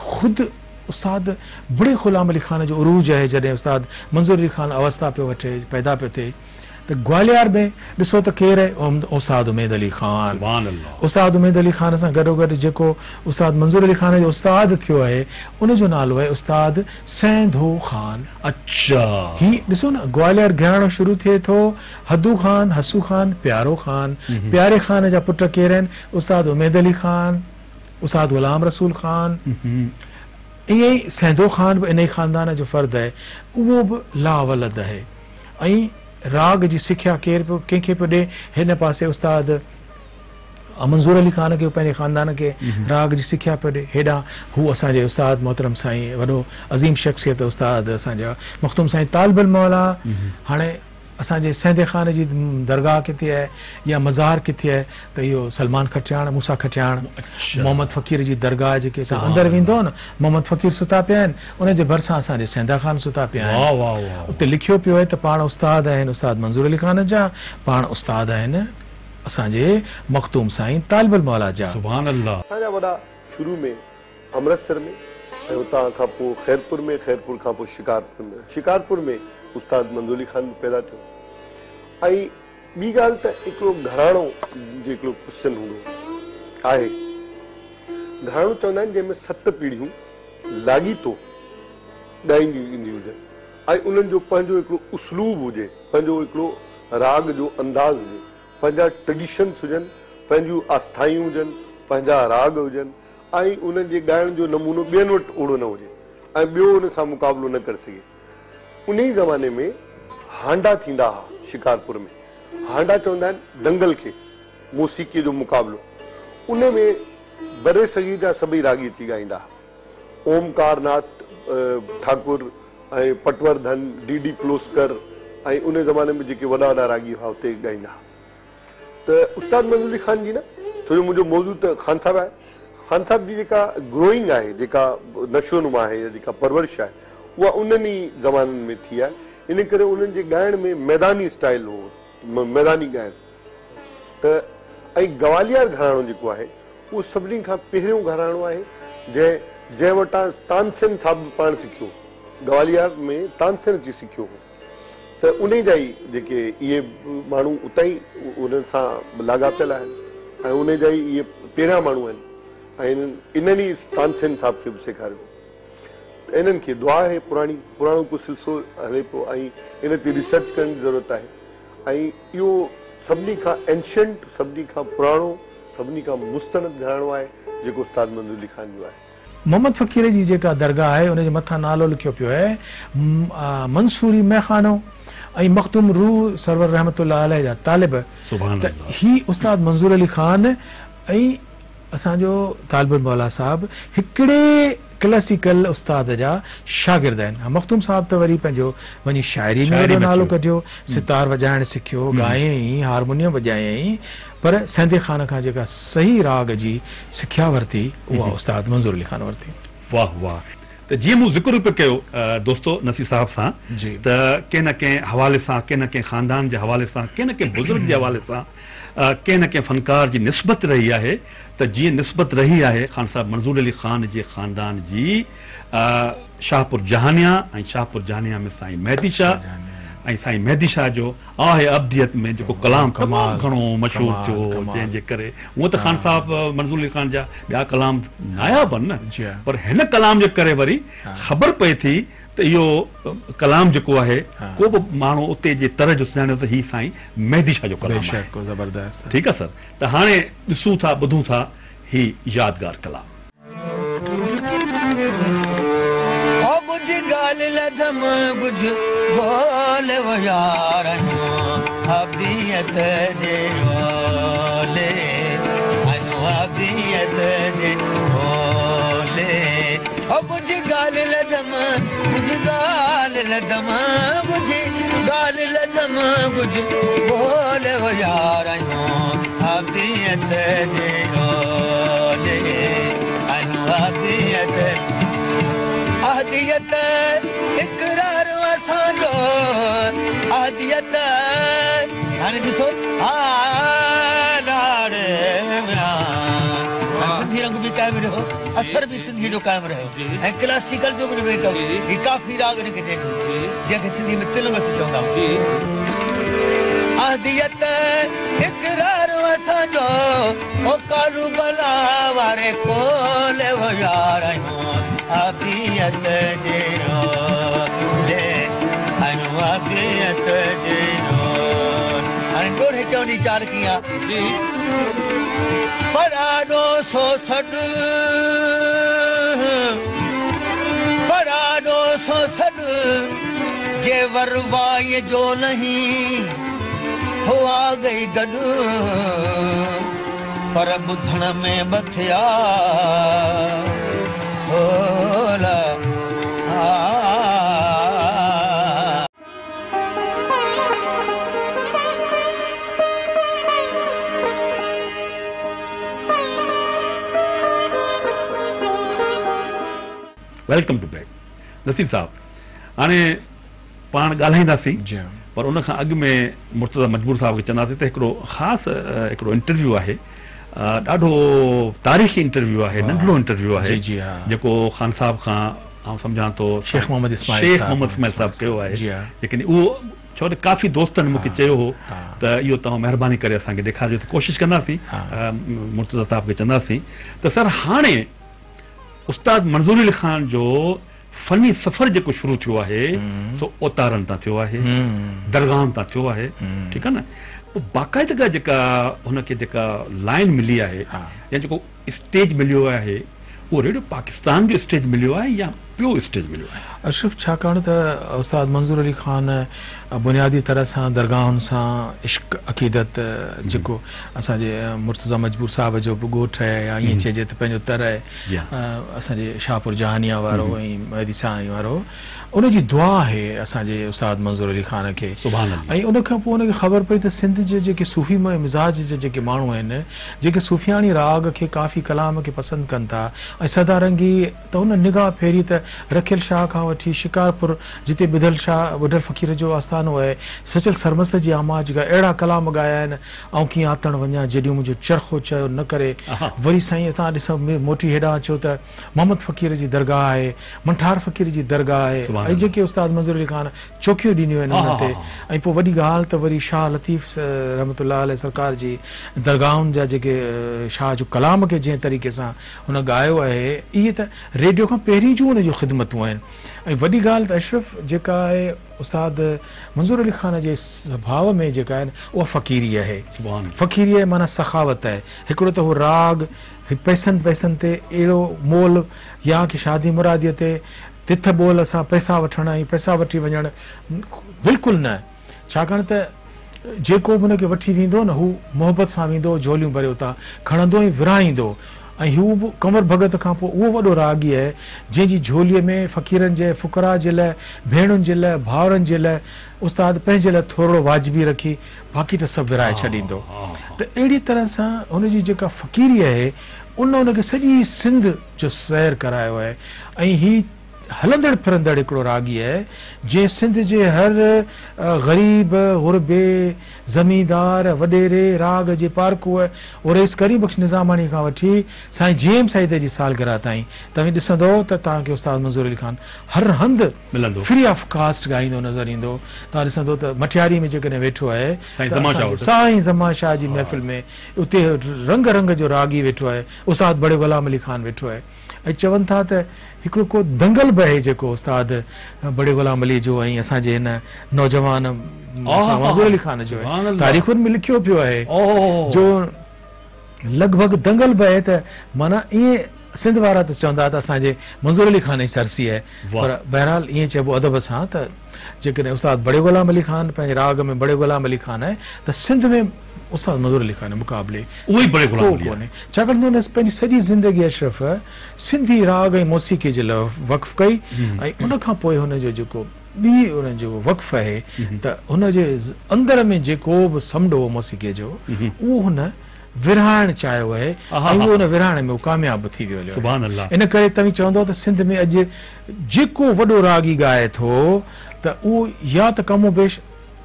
خود استاد بڙي غلام علي خان جو عروج آهي جڏهن استاد منظور علي خان اوستا پيو وٺي پيدا پيو ٿئي ته گواليار ۾ ڏسو ته ڪير آهي استاد اميد علي خان سبحان الله. استاد اميد علي خان سان گڏوگڏ جيڪو استاد منظور علي خان جو استاد ٿيو آهي ان جو نالو آهي استاد سينڌو خان. اڇا. هي ڏسو نه گواليار گهراڻو شروع ٿئي ٿو هدو خان، حسو خان، پيارو خان، پياري خان جا پٽ ڪير آهن استاد اميد علي خان، استاد غلام رسول خان، ائين ئي سينڌو خان به انهي خاندان جو فرد آهي، اهو به لاولد آهي ۽ راڳ جي سکيا ڪير پيو ڪنهن کي پيو ڏي، هن پاسي استاد منظور علي خان کي پنهنجي خاندان کي راڳ جي سکيا پيو ڏي، هيڏانهن هو اسان جي استاد محترم سائين وڏو عظيم شخصيت استاد اسان جا مخدوم سائين طالب الموليٰ هاڻي اسان جي سيندي خان جي درگاهه ڪٿي آهي يا مزار ڪٿي آهي ته اهو سلمان کٽياڻ، موسيٰ کٽياڻ، محمد فقير جي درگاهه جيڪي توهان اندر ويندؤ نه محمد فقير ستا پيا آهن ان جي ڀرسان اسان جي سيندا خان ستا پيا آهن اتي لکيو پيو آهي ته پاڻ استاد آهن استاد منظور علي خان جا پاڻ استاد آهن اسان جي مخدوم سائين طالب الموليٰ جا. سبحان الله. اسان جا وڏا شروع ۾ امرتسر ۾ ۽ اتان کان پوء خيرپور ۾، خيرپور کان پوء شڪارپور ۾، شڪارپور ۾ استاد منظور علي خان به پيدا ٿيو ۽ ٻي ڳالهه ته هڪڙو گهراڻو جو هڪڙو ڪوئسچن هوندو آهي، گهراڻو چوندا آهن جنهن ۾ ست پيڙهيون لاڳيتو ڳائينديون اينديون هجن ۽ انهن جو پنهنجو هڪڙو اسلوب هجي، پنهنجو هڪڙو راڳ جو انداز هجي، پنهنجا ٽريڊيشنس هجن، پنهنجون آسٿايون هجن، پنهنجا راڳ هجن ۽ انهن جي ڳائڻ جو نمونو ٻين وٽ اوڙو نه هجي ۽ ٻيو ان سان مقابلو نه ڪري سگهي. انهي زماني ۾ هانڊا ٿيندا ها شڪارپور ۾. هانڊا چوندا آهن دنگل کي، موسيقيء جو مقابلو. ان ۾ برصغير جا سڀئي راڳي اچي ڳائيندا ها. اومڪار ناٿ ٺاڪر ۽ پٽورڌن، ڊي ڊي پلوسڪر ۽ ان زماني ۾ جيڪي وڏا وڏا راڳي هئا اتي ڳائيندا ها. ته استاد منظور علي خان جي نه ڇو جو منهنجو موضوع ته خان صاحب آهي خان صاحب جي جيڪا گروئنگ آهي جيڪا نشو نما آهي يا جيڪا پرورش آهي اها انهن ئي زمانن ۾ ٿي آهي ان ڪري انهن جي ڳائڻ ۾ ميداني اسٽائل هو ميداني ڳائڻ ته ۽ گواليار گهراڻو جيڪو آهي اهو سڀني کان پهريون گهراڻو آهي جنهن جنهن وٽان تانسين صاحب به پاڻ سکيو گواليار ۾ تانسين اچي سکيو هو. ته انهي جا ئي جيڪي اهي ماڻهو اتان ئي انهن سان لاڳاپيل آهن ۽ انهي جا ئي اهي پهريان ماڻهو آهن ۽ انهن ئي تانسين صاحب کي به سيکاريو ته انهن کي دعا آهي پراڻي پراڻو ڪو سلسلو هلي پيو ۽ ان تي ريسرچ ڪرڻ جي ضرورت آهي ۽ اهو سڀني کان اينشنٽ سڀني کان پراڻو سڀني کان مستند گهراڻو آهي جيڪو استاد منظور علي خان جو آهي. محمد فقير جي جيڪا درگاهه آهي ان جي مٿان نالو لکيو پيو آهي منصوري ميخانو ۽ مخدوم روح سرور رحمة الله عليه جا طالب ته هي استاد منظور علي خان ۽ اسان جو طالب الموليٰ صاحب هڪڙي ڪلاسيڪل استاد جا شاگرد آهن. ها مخدوم صاحب ته وري پنهنجو وڃي شاعري ۾ وڏو نالو ڪڍيو، ستار وڄائڻ سکيو، ڳايائين، هارمونيم وڄايائين پر سيندي خان کان جيڪا صحيح راڳ جي سکيا ورتي اها استاد منظور علي خان ورتي. واه واه ته جيئن مون ذڪر پئي ڪيو دوستو نصير صاحب سان ته ڪنهن نه ڪنهن حوالي سان ڪنهن نه ڪنهن خاندان جي حوالي سان ڪنهن نه ڪنهن بزرگ جي حوالي سان ڪنهن نه ڪنهن فنڪار جي نسبت رهي آهي ته جيئن نسبت رهي آهي خان صاحب منظور علي خان جي خاندان جي شاهپور جهانيان ۽ شاهپور جهانيان ۾ سائين مهدي شاهه ۽ سائين مهدي شاهه جو آه عبديت ۾ جيڪو ڪلام تمام گهڻو مشهور ٿيو جنهن جي ڪري هونء ته خان صاحب منظور علي خان جا ٻيا ڪلام ناياب آهن نه پر هن ڪلام جي ڪري وري خبر پئي ٿي ته اهو ڪلام جيڪو آهي ڪو به ماڻهو اتي جي تر جو سڃاڻي ٿو ته هي سائين مهدي شاهه جو ڪلام آهي. ٺيڪ آهي سر ته هاڻي ڏسون ٿا ٻڌون ٿا هي يادگار ڪلام. او ڳجهه ڳالهه لڌم ڳجهه ڳول و يار آهيون عبديت جي اولي آهيون عبديت جي اولي او ڳجهه ڳالهه لڌم ڳجهه ڳالهه لڌم ڳجهه ڳالهه لڌم ڳجهه ڳول و يار آهيون عبديت جي اولي آهيون عبديت احديت اقرار اسان جو احديت هاڻي ڏسو ها لاڙ سنڌي رنگ به قائم رهيو اثر به سنڌي جو قائم رهيو ۽ ڪلاسيڪل جو به ڪيو هي ڪافي راڳ هن کي چئجي جنهن کي سنڌي ۾ تلنگ اسين چوندا آهيون. احديت اقرار اسان جو او قالوا بليٰ واري قول و يار آهيون عبديت جي اولي آهيون عبديت جي اولي هاڻي ڏوهڙي چوڻ جي چال ڪيئن آ؟ پڙاڏو سو سڏ پڙاڏو سو سڏ جي ور وائيء جو لهين هئا گئي گڏ پر ٻڌڻ ۾ ٻه ٿيا ڍول ها. Welcome to back Naseer صاحب هاڻي پاڻ ڳالهائينداسين پر ان کان اڳ ۾ مرتضيٰ مجبور صاحب کي چونداسين ته هڪڙو خاص هڪڙو انٽرويو آهي ڏاڍو تاريخي انٽرويو آهي ننڍڙو انٽرويو آهي جيڪو خان صاحب کان آئون سمجهان ٿو شيخ محمد اسماعيل شيخ محمد اسماعيل صاحب ڪيو آهي جيڪڏهن اهو ڇو ته ڪافي دوستن مون کي چيو هو ته اهو توهان مهرباني ڪري اسان کي ڏيکارجو ته ڪوشش ڪنداسين مرتضيٰ صاحب کي چونداسين ته سر هاڻي استاد منظور علي خان جو فني سفر جيڪو شروع ٿيو آهي سو اوتارن تان ٿيو آهي درگاهن تان ٿيو آهي ٺيڪ آهي نه پوء باقاعدگي جيڪا هن کي جيڪا لائن ملي آهي يا جيڪو اسٽيج مليو آهي اهو ريڊيو پاڪستان جو اسٽيج مليو آهي يا ٻيو اسٽيج مليو آهي؟ اشرف ڇاڪاڻ ته استاد منظور علي خان بنيادي طرح سان درگاهن سان عشق عقيدت جيڪو اسان جي مرتضيٰ مجبور صاحب جو به ڳوٺ آهي يا ائين چئجي ته پنهنجو تر آهي اسان جي شاهپور جهانيان وارو ۽ مهدي سائين وارو ان جي دعا آهي اسان جي استاد منظور علي خان کي ۽ ان کان پوء ان کي خبر پئي ته سنڌ جي جيڪي صوفي مزاج جا جيڪي ماڻهو آهن جيڪي صوفياڻي راڳ کي ڪافي ڪلام کي پسند ڪن ٿا ۽ سدا رنگي ته هن نگاهه ڦيري ته رکيل شاهه کان وٺي شڪارپور جتي ٻڌل شاهه ٻڍل فقير جو آستانو آهي سچل سرمست جي آماجگاهه اهڙا ڪلام ڳايا آهن آئون ڪيئن آتڻ وڃان جيڏيون منهنجو چرخو چيو نه ڪري وري سائين اتان ڏسو موٽي هيڏانهن اچو ته محمد فقير جي درگاهه آهي، منٺار فقير جي درگاهه آهي ۽ جيڪي استاد منظور علي خان چوڪيون ڏنيون آهن انهن تي ۽ پوء وڏي ڳالهه ته وري شاهه لطيف رحمة الله عليه سرڪار جي درگاهن جا جيڪي شاهه جو ڪلام کي جنهن طريقي سان هن ڳايو آهي اهي ته ريڊيو کان پهرين جون ان جون خدمتون آهن ۽ وڏي ڳالهه ته اشرف جيڪا آهي استاد منظور علي خان جي سڀاء ۾ جيڪا آهي اها فقيري آهي فقيري آهي معنيٰ سخاوت آهي هڪڙو ته هو راڳ هي پئسن پئسن تي اهڙو مول يا ڪي شادي مراديء تي تٿ ٻول سان پئسا وٺڻ ۽ پئسا وٺي وڃڻ بلڪل نه ڇاڪاڻ ته جيڪو به ان کي وٺي ويندو نه هو محبت سان ويندو جهوليون ڀري اتان کڻندو ۽ ورهائيندو ۽ هو به ڪنور ڀڳت کان پوء اهو وڏو راڳي آهي جنهن جي جهوليء ۾ فقيرن جي فقراء جي لئه ڀيڻن جي لئه ڀائرن جي لئه استاد پنهنجي لئه ٿورڙو واجبي رکي باقي ته سڀ ورهائي ڇڏيندو ته اهڙي طرح سان هن جي جيڪا فقيري آهي ان هن کي سڄي سنڌ جو سير ڪرايو آهي ۽ هي هلندڙ ڦرندڙ هڪڙو راڳي آهي، جنهن سنڌ جي هر غريب، غربي، زميندار، وڏيري، راڳ جي پارکوء رئيس ڪريم بخش نظاماڻي کان وٺي سائين جي ايم سيد جي سالگرهه تائين توهين ڏسندؤ ته توهان کي استاد منظور علي خان هر هنڌ ملندو. فري آف ڪاسٽ ڳائيندو نظر ايندو. توهان ڏسندؤ ته مٺياري ۾ جيڪڏهن ويٺو آهي سائين ته زمان شاهه اسان جو وٽ. سائين زمان شاهه جي محفل ۾ اتي رنگ رنگ جو راڳي ويٺو آهي، استاد بڙي غلام علي خان ويٺو آهي ۽ چون ٿا ته هڪڙو ڪو دنگل به آهي جيڪو استاد بڙي غلام علي جو ۽ اسان جي هن نوجوان منظور علي خان جو آهي، تاريخن ۾ لکيو پيو آهي جو لڳ ڀڳ دنگل به آهي ته معنيٰ ائين سنڌ وارا ته چوندا ته اسان جي منظور علي خان جي سرسي آهي پر بهرحال ائين چئبو ادب سان ته جيڪڏهن استاد بڙي غلام علي خان پنهنجي راڳ ۾ بڙي غلام علي خان آهي ته سنڌ ۾ استاد منظور علي خان جي مقابلي اهو ئي بڙي ڪو غلام علي آهي. ڪونهي ڇاڪاڻ ته هن پنهنجي سڄي زندگي اشرف سنڌي راڳ ۽ موسيقي جي لاء وقف ڪئي ۽ ان کان پوء هن جو جيڪو ٻي ان جو وقف آهي ته هن جي اندر ۾ جيڪو به سمنڊ هو موسيقي جو اهو هن ورهائڻ چاهيو آهي ۽ اهو ان ورهائڻ ۾ هو ڪامياب به ٿي ويو هليو آهي. ان ڪري توهين چوندؤ ته سنڌ ۾ اڄ جيڪو وڏو راڳي ڳائي ٿو ته اهو يا ته ڪم و بيش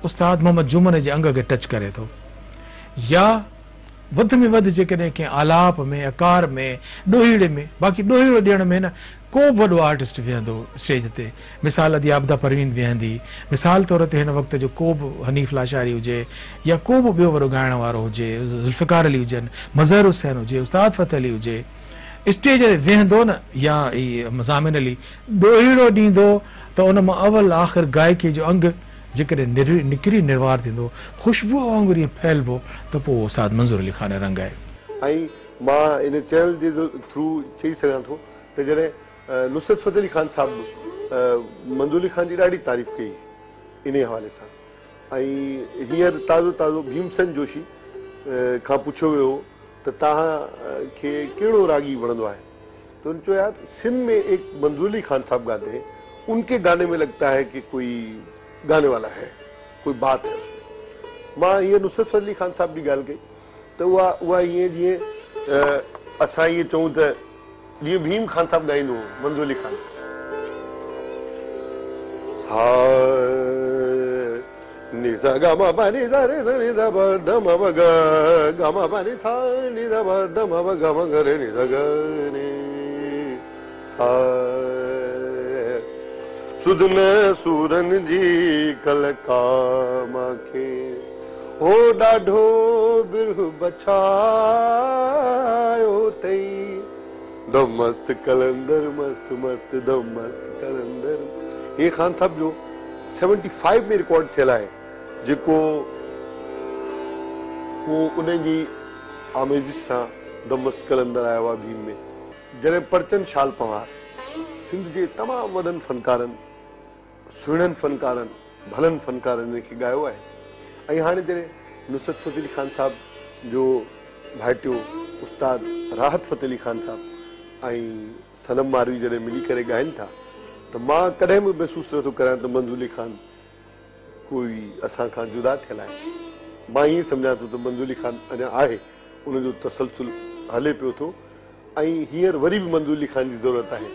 استاد محمد جمن جي انگ کي ٽچ ڪري ٿو يا وڌ ۾ وڌ جيڪڏهن ڪنهن آلاپ ۾، اڪار ۾، ڏوهيڙي ۾، باقي ڏوهيڙو ڏيڻ ۾ نه ڪو به وڏو آرٽسٽ ويهندو اسٽيج تي، مثال ادي عابده پروين ويهندي، مثال طور تي هن وقت جو ڪو به حنيف لاشاري هجي يا ڪو به ٻيو وڏو ڳائڻ وارو هجي، ذوالفقار علي هجن، مظهر حسين هجي، استاد فتح علي هجي، اسٽيج تي ويهندو نه يا هي ضامن علي ڏوهيڙو ڏيندو ته ان مان اول آخر گائڪي جو انگ جيڪڏهن نڪري نروار ٿيندو، خوشبوء وانگر ائين ڦهلبو ته پوء اهو استاد منظور علي خان رنگ آهي. ۽ مان ان چينل جي ٿرو چئي سگهان ٿو ته جڏهن نصرت فتح علي خان صاحب منظور علي خان جي ڏاڍي تعريف ڪئي انهي حوالي سان ۽ هينئر تازو تازو ڀيم سين جوشي کان پڇيو ويو هو ته توهان کي ڪهڙو راڳي وڻندو آهي ته هن چيو يار سنڌ ۾ ايڪ منظور علي خان صاحب گاتي هين ان ڪي گاني ۾ لگتا هي ڪي ڪوئي گاني والا هي ڪوئي بات هي اس ۾ مان هينئر نصرت فتح علي خان صاحب جي ڳالهه ڪئي ته اها اها ائين جيئن اسان ائين چئون ته جيئن ڀيم خان صاحب ڳائيندو هو منظور علي خان سا ني سا گا ما پا ني سا ري سا ني سا پا ڌ ما پا گا گا ما پا ني سا ني سا پا ڌ ما پا گا ما گا ري ني سا گا ري سا سڌ نه سورن جي ڪل ڪا مان کي هو ڏاڍو برهه بڇايو اٿئي دم مست قلندر مست مست دم مست قلندر هي خان صاحب جو سيونٽي فائيو ۾ رڪارڊ ٿيل آهي جيڪو پوء ان جي آميزش سان دم مست قلندر آيو آهي ڀيم ۾. جڏهن پرچن شال پنهوار سنڌ جي تمام وڏن فنڪارن سهڻن فنڪارن، ڀلن فنڪارن ان کي ڳايو آهي ۽ هاڻي جڏهن نصرت فتح علي خان صاحب جو ڀائٽيو استاد راحت فتح علي خان صاحب ۽ صنم ماروي جڏهن ملي ڪري ڳائن ٿا ته مان ڪڏهن به محسوس نه ٿو ڪريان ته منظور علي خان ڪوئي اسان کان جدا ٿيل آهي. مان ائين سمجهان ٿو ته منظور علي خان اڃا آهي، ان جو تسلسل هلي پيو ٿو ۽ هينئر وري به منظور علي خان جي ضرورت آهي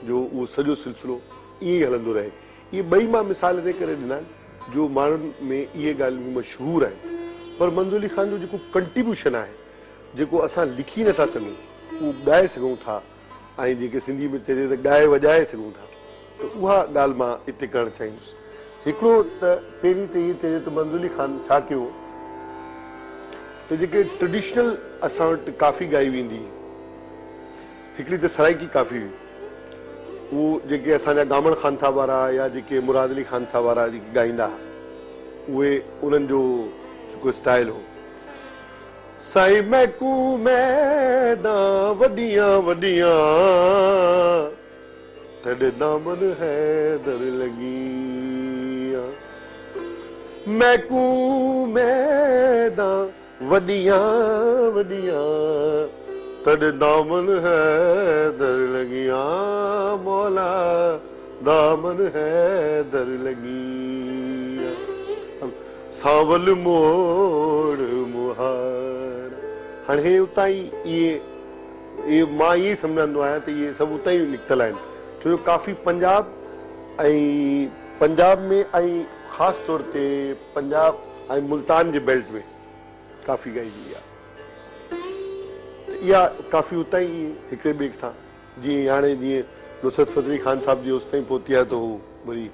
جو اهو سڄو سلسلو ائين ئي هلندو رهي. اهي ٻئي مان مثال انهي ڪري ڏنا آهن جو ماڻهن ۾ اهي ڳالهيون مشهور آهن پر منظور علي خان جو جيڪو ڪنٽريبيوشن آهي جيڪو اسان لکي نه ٿا سگهون اهو ڳائي سگهون ٿا ۽ جيڪي سنڌي ۾ چئجي ته ڳائي وڄائي سگهون ٿا ته اها ڳالهه مان اتي ڪرڻ چاهيندس. هڪڙو ته پهرين ته اهي چئجي ته منظور علي خان ڇا ڪيو ته جيڪي ٽريڊيشنل اسان وٽ ڪافي ڳائي ويندي هئي هڪڙي ته سرائيڪي ڪافي هئي اهو جيڪي اسان جا گامڻ خان صاحب وارا يا جيڪي مراد علي خان صاحب وارا جيڪي ڳائيندا ها اهي انهن جو جيڪو اسٽائل هو. سائين ميڪون اميدان وڏيان وڏيان تيڏي دامن حيدر لڳيان ميڪون اميدان وڏيان وڏيان تيڏي دامن حيدر لڳيان مولا دامن حيدر لڳيان سانول موڙ مهار. هاڻي هي اتان ئي اهي اهي مان ائين سمجهندو آهيان ته اهي سڀ اتان ئي نڪتل آهن ڇو جو ڪافي پنجاب ۽ پنجاب ۾ ۽ خاص طور تي پنجاب ۽ ملتان جي بيلٽ ۾ ڪافي ڳائجي آهي ته اها ڪافي اتان ئي هڪڙي ٻئي سان جيئن هاڻي جيئن نصرت فتح علي خان صاحب جي اوستائين پهتي آهي ته هو وري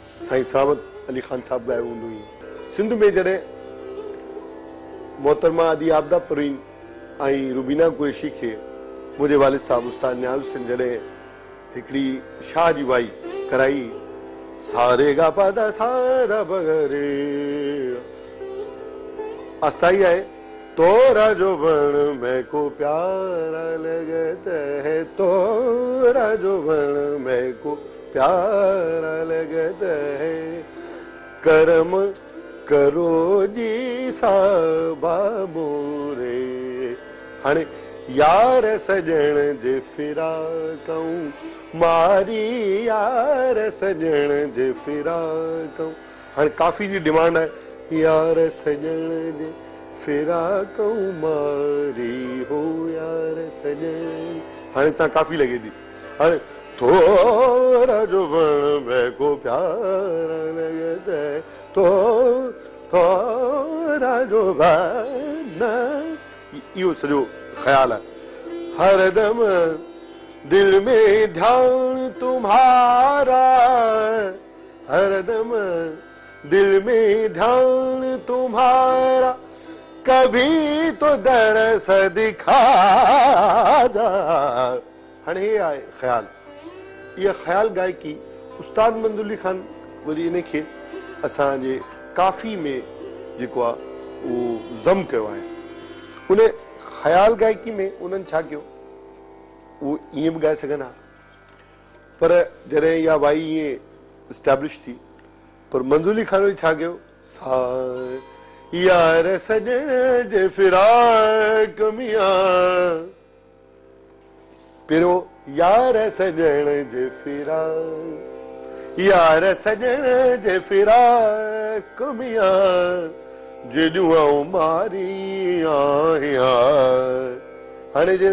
سائين سلامت علي خان صاحب ڳايو هوندو ائين سنڌ ۾ جڏهن محترمه ادي عابده پروين ۽ روبينا قريشي کي منهنجي والد صاحب استاد نياز حسين جڏهن هڪڙي شاهه جي وائي ڪرائي سا ري گا پا ڌا سا ڌا پ گا ري اسٿائي آهي تورا جو بڻ مين ڪو پيارا لگت هي تورا جو بڻ مين ڪو پيارا لگت هي ڪرم ڪرو جي صاحبا موري هاڻي يار سڄڻ جي فراقئون ماري يار سڄڻ جي فراقئون هاڻي ڪافي جي ڊمانڊ آهي يار سڄڻ جي فراقئون ماري هو يار سڄڻ هاڻي هتان ڪافي لڳي ٿي هاڻي ٿورا جو بڻ مين ڪو پيارا لگت هي تو ٿورا جو بڻ اهو سڄو خيال آهي هر دم دل ۾ ڌيان تمهارا هر دم دل ۾ ڌيان تمهارا ڪڀي تو درس دکا جا هاڻي هي آهي خيال اها خيال گائڪي استاد منظور علي خان وري ان کي اسان جي ڪافي ۾ جيڪو آهي اهو ضم ڪيو آهي ان خيال گائڪي ۾ انهن ڇا ڪيو اهو ائين به ڳائي سگهن ها پر جڏهن اها وائي ائين اسٽيبلش ٿي پر منظور علي خان وري ڇا ڪيو سا يار سڄڻ جي فراق ميان پهريون يار سڄڻ جي فراق يار سڄڻ جي فراق ميان جيڏيون آئون ماري آهيان هاڻي جي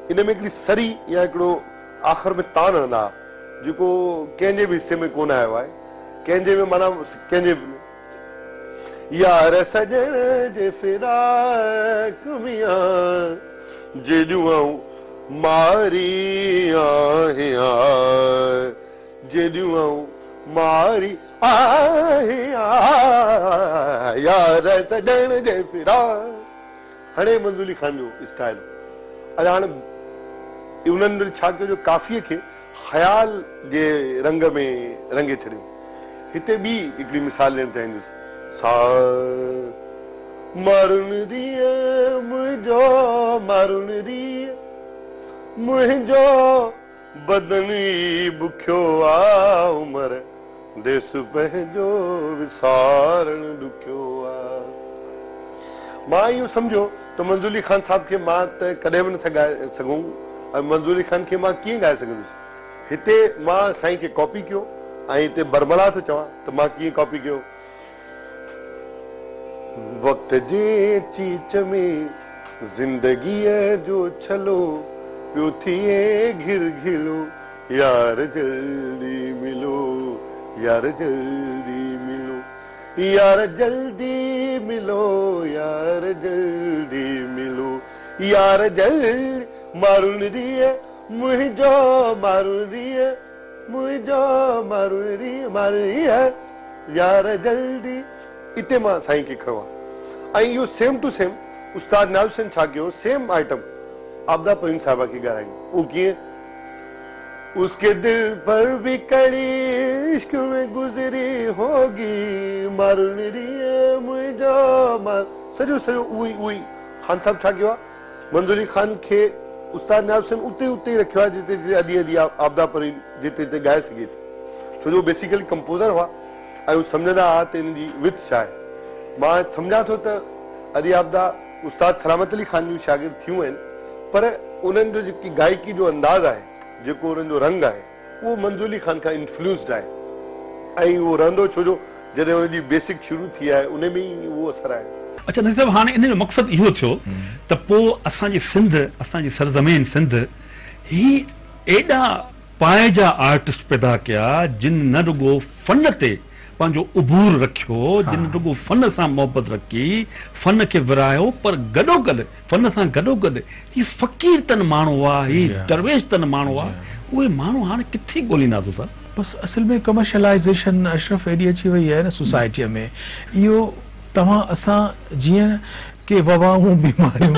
ان ۾ هڪڙي سري يا هڪڙو آخر ۾ تان هڻندا ها جيڪو ڪنهن جي به حصي ۾ ڪونه آيو آهي ڪنهن جي به معنيٰ ڪنهن جي به يار سڄڻ جي فراق ميان جيڏيون آئون ماري آهيان جيڏيون آئون ماري آهيان يار سڄڻ جي فراق هاڻي منظور علي خان جو اسٽائل اچا هاڻي انهن وري ڇا ڪيو جو ڪافيء کي خيال جي رنگ ۾ رنگي ڇڏيو. هتي ٻي هڪڙي مثال ڏيڻ چاهيندس. سا مارن ريء منهنجو مارن ريء منهنجو بدن ئي بکيو آ عمر ديس پنهنجو وسارڻ ڏکيو آ. مان اهو سمجهيو ته منظور علي خان صاحب کي مان ته ڪڏهن به نٿا ڳائي سگهون ۽ منظور علي خان کي مان ڪيئن ڳائي سگهندس. هتي مان سائين کي ڪاپي ڪيو ۽ هتي برملا ٿو چوان ته مان ڪيئن ڪاپي ڪيو. وقت جي چيچ ۾ زندگيء جو ڇلو پيو ٿئي گهرگهلو يار جلدي ملو يار جلدي ملو يار جلدي ملو يار جلدي ملو يار جلدي مارن ريء منهنجو مارن ريء منهنجو مارن ريء مارن ريء يار جلدي اتي مان سائين کي کنيو آهي ۽ اهو سيم ٽو سيم استاد نياز حسين ڇا ڪيو سيم آئٽم عابده پروين صاحبه کي ڳارايون اهو ڪيئن اس ڪي دل پر ڀي ڪڙي عشق ۾ گذري هوگي مارن ريء منهنجو مار سڄو سڄو اهو ئي اهو ئي خان صاحب ڇا ڪيو آهي منظور علي خان کي استاد نياز حسين اتي اتي ئي رکيو آهي جتي جتي ادي ادي عابده پروين جتي جتي ڳائي سگهي ٿي ڇو جو بيسيڪلي ڪمپوزر هئا ۽ هو سمجهندا هئا ته ان جي وٿ ڇا آهي مان سمجهان ٿو ته ادي عابده استاد سلامت علي خان جون شاگرد ٿيون آهن پر انهن جو جيڪي گائڪي جو انداز آهي جيڪو انهن جو رنگ آهي اهو منظور علي خان کان انفلوئنسڊ آهي ۽ اهو رهندو ڇو جو جڏهن ان جي بيسڪ شروع ٿي آهي ان ۾ ئي اهو اثر آهي. اڇا نذير صاحب هاڻي ان جو مقصد اهو ٿيو ته پوء اسان جي سنڌ اسان جي سرزمين سنڌ هي ايڏا پائي جا آرٽسٽ پيدا ڪيا جن نه رڳو فن تي پنهنجو عبور رکيو، جن رڳو فن سان محبت رکي، فن کي ورهايو پر گڏوگڏ فن سان گڏوگڏ هي فقير تن ماڻهو هئا، هي درويش تن ماڻهو هئا، اهي ماڻهو هاڻي ڪٿي ڳولينداسون سر؟ بس اصل ۾ ڪمرشلائيزيشن اشرف ايڏي اچي وئي آهي نه سوسائٽيء ۾ اهو توهان اسان جيئن ڪي وبائون بيماريون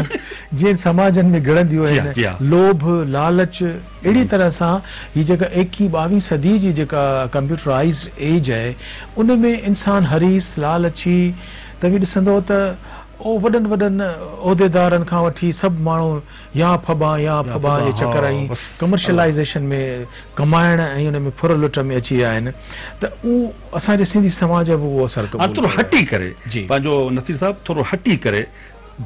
جيئن سماجن ۾ گهڙنديون آهن لوڀ لالچ اهڙي طرح سان هي جيڪا ايڪيهين ٻاويهين صدي جي جيڪا ڪمپيوٽرائيزڊ ايج آهي ان ۾ انسان حريص لالچي توهين ڏسندو ته او وڏن وڏن عهديدارن کان وٺي سڀ ماڻهو يا ڦٻان يا ڦٻان جي چڪر ۽ ڪمرشلائيزيشن ۾ ڪمائڻ ۽ ان ۾ ڦر لٽ ۾ اچي ويا آهن ته اهو اسان جي سنڌي سماج به اهو اثر قبول ٿورو ڪيو هٽي ڪري پنهنجو نصير صاحب ٿورو هٽي ڪري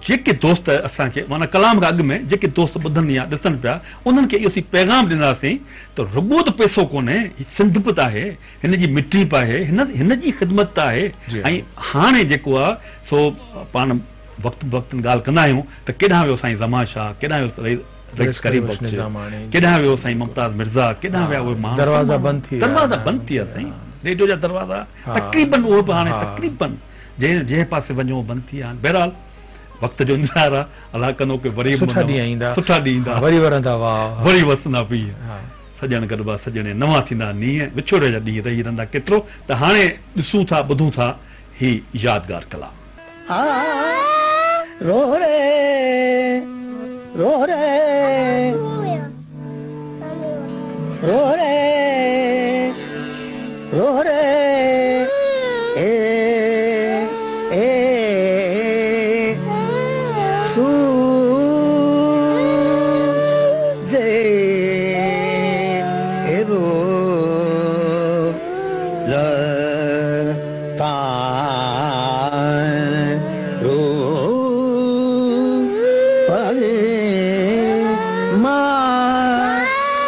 جيڪي دوست اسان کي معنيٰ ڪلام کان اڳ ۾ جيڪي دوست ٻڌن يا ڏسن پيا انهن کي اهو اسين پيغام ڏينداسين ته رڳو ته پئسو ڪونهي هي سنڌ به ته آهي هن جي مٽي به آهي هن هن جي خدمت ته آهي ۽ هاڻي جيڪو آهي سو پاڻ وقت به وقت ڳالهه ڪندا آهيون ته ڪيڏانهن ويو سائين زمان شاهه ڪيڏانهن ويو رئيس ڪريم بخش ڪيڏانهن ويو سائين ممتاز مرزا ڪيڏانهن ويا اهي ماڻهو دروازا بند ٿي ويا دروازا بند ٿي ويا سائين ريڊيو جا دروازا تقريبن اهو به هاڻي تقريبن جنهن جنهن پاسي وڃو بند ٿي ويا آهن بهرحال وقت جو انتظار آهي الله ڪندو ڪي وري سٺا ڏينهن ايندا سٺا ڏينهن ايندا وري ورندا واء وري وسندا پيهه سڄڻ گڏبا سڄڻي نوان ٿيندا نينهن وڇوڙي جا ڏينهن رهي رهندا ڪيترو ته هاڻي ڏسون ٿا ٻڌون ٿا هي يادگار ڪلام. آ رو ري رو ري رو ري رو ري اي اي سو جي ايبو ل تان رو پي ما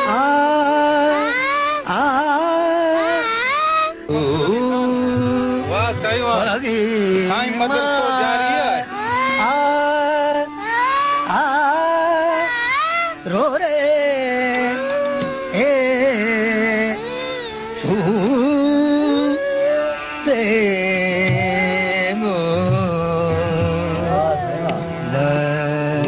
آ آ واه سائين واه سائين مدرسو جاري آهي. آ آ رو ري اي سو تي مو ل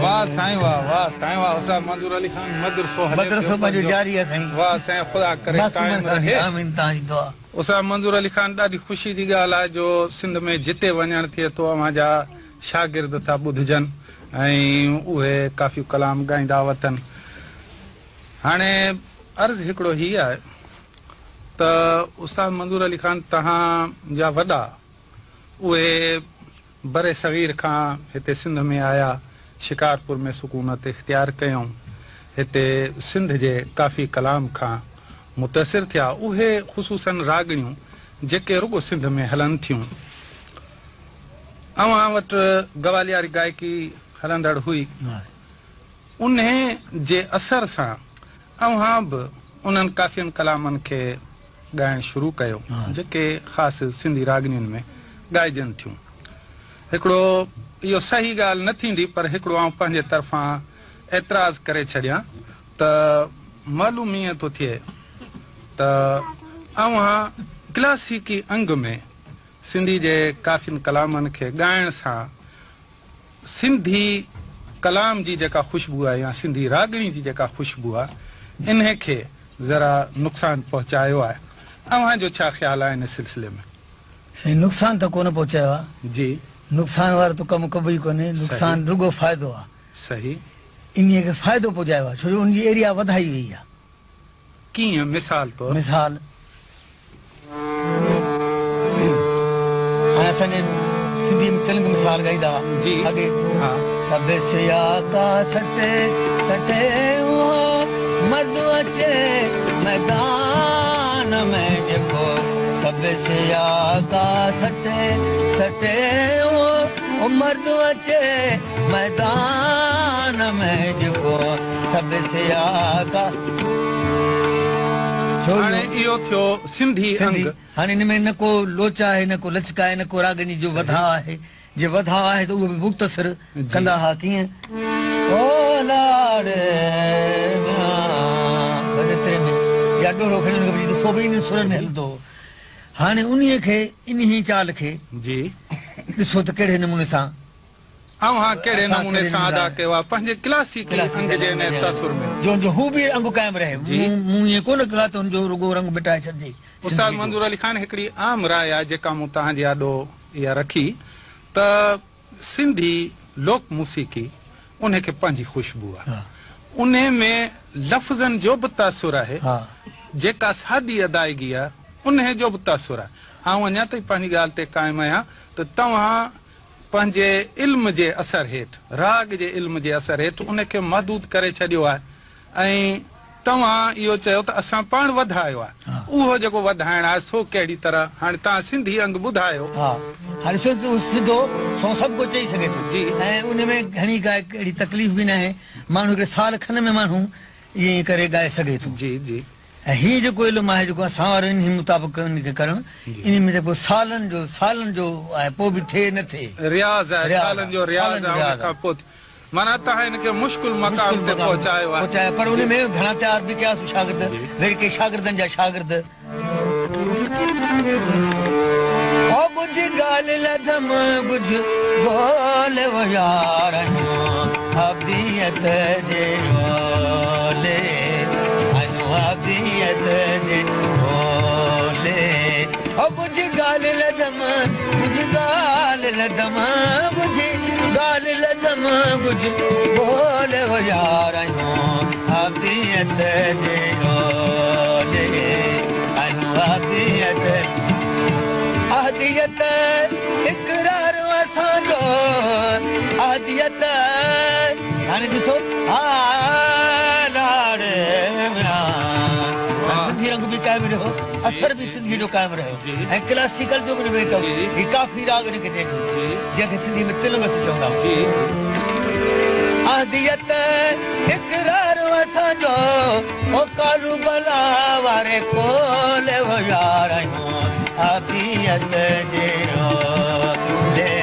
واه سائين واه واه سائين واه استاد منظور علي خان مدرسو هلي مدرسو پنهنجو جاري آهي سائين واه سائين خدا ڪري قائم رهي آمين توهان جي دعا. استاد منظور علي خان ڏاڍي خوشي جي ڳالهه آهي جو سنڌ ۾ جتي وڃڻ ٿئي ٿو اوهان جا شاگرد ٿا ٻڌجن ۽ اهي ڪافي ڪلام ڳائيندا وتن. هاڻي عرض هڪڙو هي آهي ته استاد منظور علي خان توهان جا وڏا اهي برصغير کان هتي سنڌ ۾ آيا، شڪارپور ۾ سڪونت اختيار ڪيائون، هتي سنڌ جي ڪافي ڪلام کان متاثر ٿيا، اهي خصوصاً راڳڻيون جيڪي رڳو سنڌ ۾ هلن ٿيون. اوهان وٽ گوالياري گائڪي هلندڙ هئي، انهي جي اثر سان اوهان به انهن ڪافين ڪلامن کي ڳائڻ شروع ڪيو، جيڪي خاص سنڌي راڳڻين ۾ ڳائجن ٿيون. هڪڙو اهو صحيح ڳالهه نه ٿيندي پر هڪڙو آئون پنهنجي طرفان اعتراض ڪري ڇڏيان ته معلوم ائين ٿو ٿئي ته اوهان ڪلاسيڪي انگ ۾ سنڌي جي ڪافين ڪلامن کي ڳائڻ سان سنڌي ڪلام جي جيڪا خوشبو آهي يا سنڌي راڳڻي جي جيڪا خوشبو آهي انهي کي ذرا نقصان پهچايو آهي. اوهان جو ڇا خيال آهي ان سلسلي ۾؟ سائين نقصان ته ڪونه پهچايو آهي. جي. نقصان وارو ته ڪم ڪبو ئي ڪونهي. نقصان رڳو فائدو آهي. صحيح. انهي کي فائدو پهچايو آهي ڇو جو ان جي ايريا وڌائي وئي آهي. ڪيئن مثال طور؟ مثال هاڻي اسان جي سنڌي ۾ تلنگ مثال ڳائيندا ها جي اڳي ها. سڀ سيا ڪا سٽي سٽي اهو مرد اچي ميدان ۾ جيڪو سڀ سيا ڪا سٽي سٽي اهو مرد اچي ميدان ۾ جيڪو سڀ سيا ڪا. ڇو هاڻي اهو ٿيو سنڌي انگ. هاڻي ان ۾ نه ڪو لوچ آهي، نه ڪو لچڪ آهي، نه ڪو راڳني جو وڌاء آهي. جي وڌاء آهي ته اهو به مختصر ڪندا ها ڪيئن؟ او لاڙ ميان بس ايتري ۾ ڏوهڙو کڻي ان کي وجهي ته سو به انهن سرن ۾ هلندو هو. هاڻي انهيء کي، انهيء چال کي جي. ڏسو ته ڪهڙي نموني سان. اوهان ڪهڙي نموني سان ادا ڪيو آهي پنهنجي ڪلاسيڪي انگ جي انهيء تاثر ۾. جو جو هو به انگ قائم رهي. مون ائين ڪونه ڪيو آهي ته هن جو رڳو رنگ مٽائي ڇڏجي. استاد منظور علي خان هڪڙي عام راء آهي جيڪا مون توهان جي آڏو اها رکي ته سنڌي لوڪ موسيقي انهي کي پنهنجي خوشبو آهي. انهي ۾ لفظن جو به تاثر آهي، جيڪا سادي ادائگي آهي انهي جو به تاثر آهي. آئون اڃا تائين پنهنجي ڳالهه تي قائم آهيان ته توهان پنهنجي علم جي اثر هيٺ، راڳ جي علم جي اثر هيٺ ان کي محدود ڪري ڇڏيو آهي ۽ توهان اهو چيو ته اسان پاڻ وڌايو آهي. اهو جيڪو وڌائڻ آهي سو ڪهڙي طرح؟ هاڻي توهان سنڌي انگ ٻڌايو. ها هاڻي ڏسو ته سڌو سنئون سڀ ڪو چئي سگهي ٿو ۽ ان ۾ گهڻي ڪا اهڙي تڪليف به ناهي. ماڻهو هڪڙي سال کن ۾ ماڻهو ائين ڪري ڳائي سگهي ٿو. جي جي. ۽ هي جيڪو علم آهي جيڪو اسان وارو انهي مطابق ان کي ڪرڻ انهي ۾ جيڪو سالن جو سالن جو آهي پوء به ٿئي نه ٿئي. رياض آهي سالن جو رياض آهي ان کان پوء ٿئي معنيٰ توهان ان کي مشڪل مقام تي پهچايو آهي. پهچايو پر ان ۾ گهڻا تيار به ڪياسون شاگرد وري ڪي شاگردن جا شاگرد. او ڳجهه ڳالهه لڌم ڳجهه ڳول يار آهيون ابديت جي اولي آهيون ابديت جي اولي او ڳجهه ڳالهه لڌم ڳجهه ڳالهه لڌم ڳجهه ڳالهه لڌم ڳجهه ڳول يار آهيون ابديت جي اولي آهيون ابديت احديت اقرار اسان جو احديت هاڻي ڏسو ها لاڙ سنڌي رنگ به قائم رهيو اثر به سنڌي جو قائم رهيو ۽ ڪلاسيڪل جو به ان ۾ هي ڪافي راڳ ان کي چئجي جنهن کي سنڌي ۾ تلنگ اسين چوندا آهيون. احديت اقرار اسان جو او ڪربلا واري قول او يار آهيون ابديت جي اولي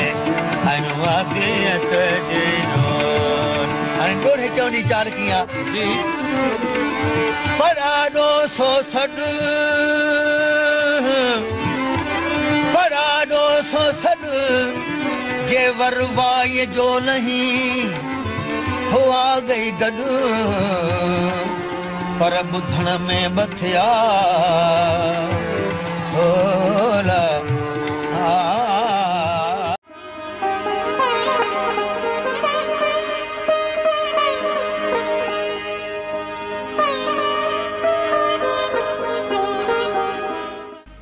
آهيون ابديت جي اولي. هاڻي ڏوهڙي چوڻ جي چال ڪيئن آ؟ جي. پڙاڏو سو سڏ پڙاڏو سو سڏ جي ور وائيء جو لهين هئا گئي گڏ پر ٻڌڻ ۾ ٻه ٿيا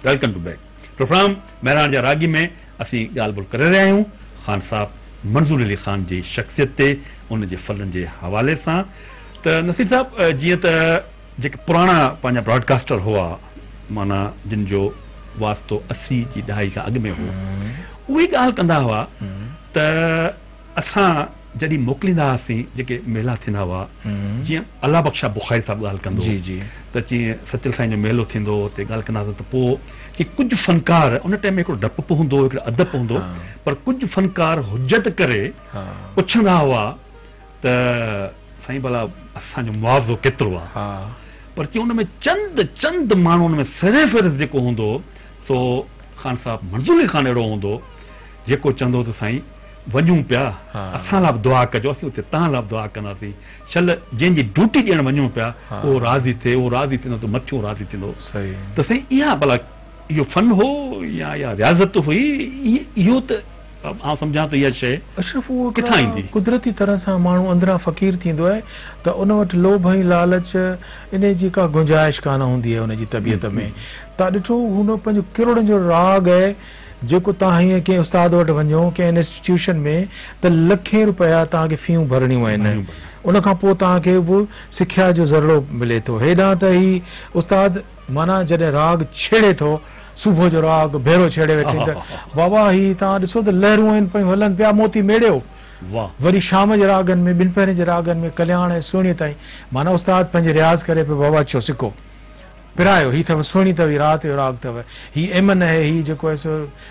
welcome to back programme Mehran جا راڳي ۾ اسين ڳالهه ٻولهه ڪري رهيا آهيون خان صاحب منظور علي خان جي شخصيت تي ان جي فن جي حوالي سان ته نصير صاحب جيئن ته جيڪي پراڻا پنهنجا براڊڪاسٽر هئا معنيٰ جن جو واسطو 80 جي ڏهائي کان اڳ ۾ هو اهي ڳالهه ڪندا هئا ته اسان جڏهن موڪليندا هئاسين جيڪي ميلا ٿيندا هئا جيئن الله بخش بخاري صاحب ڳالهه ڪندو هو ته جيئن سچل سائين جو ميلو ٿيندو هو اتي ڳالهه ڪندا هئاسين ته پوء جيئن ڪجهه فنڪار ان ٽائيم ۾ هڪڙو ڊپ به هوندو هو هڪڙو ادب به هوندو هو پر ڪجهه فنڪار حجت ڪري پڇندا هئا ته سائين ڀلا اسان جو معاوضو ڪيترو آ؟ پر چي ان ۾ چند چند ماڻهو ان ۾ سر فهرست جيڪو هوندو هو سو خان صاحب منظور علي خان اهڙو هوندو هو جيڪو چوندو هو ته سائين وڃون پيا اسان لاء به دعا ڪجو اسين اتي توهان لاء به دعا ڪنداسين شل جنهن جي ڊيوٽي ڏيڻ وڃون پيا اهو راضي ٿئي اهو راضي ٿيندو ته مٿيون راضي ٿيندو ته سائين اها ڀلا اهو فن هو يا اها رياضت هئي اهو ته آئون سمجهان ٿو اها شيء اشرف اهو ڪٿان ايندي؟ قدرتي طرح سان ماڻهو اندران فقير ٿيندو آهي ته ان وٽ لوڀ ۽ لالچ انهي جي ڪا گنجائش ڪانه هوندي آهي ان جي طبيعت ۾ تان ڏٺو هوندو پنهنجو ڪروڙن جو راڳ آهي جيڪو تان هيئن ڪنهن استاد وٽ وڃو ڪنهن انسٽيٽيوشن ۾ ته لکين روپيا توهان کي فيون ڀرڻيون آهن ان کان پوء توهان کي به سکيا جو ذرڙو ملي ٿو هيڏانهن ته هي استاد معنيٰ جڏهن راڳ ڇيڙي ٿو، صبح جو راڳ ڀيرو ڇيڙي ويٺي ته بابا هي توهان ڏسو ته لهرون آهن پيون هلن پيا موتي ميڙيو. وري شام جي راڳن ۾ ٻنپهرين جي راڳن ۾ ڪلياڻ ۽ سهڻيء تائين معنيٰ استاد پنهنجي رياض ڪري پيو بابا اچو سکو. پرايو، هي اٿو سهڻي اٿو، هي رات جو راڳ اٿو، هي ايمن آهي، هي جيڪو آهي سو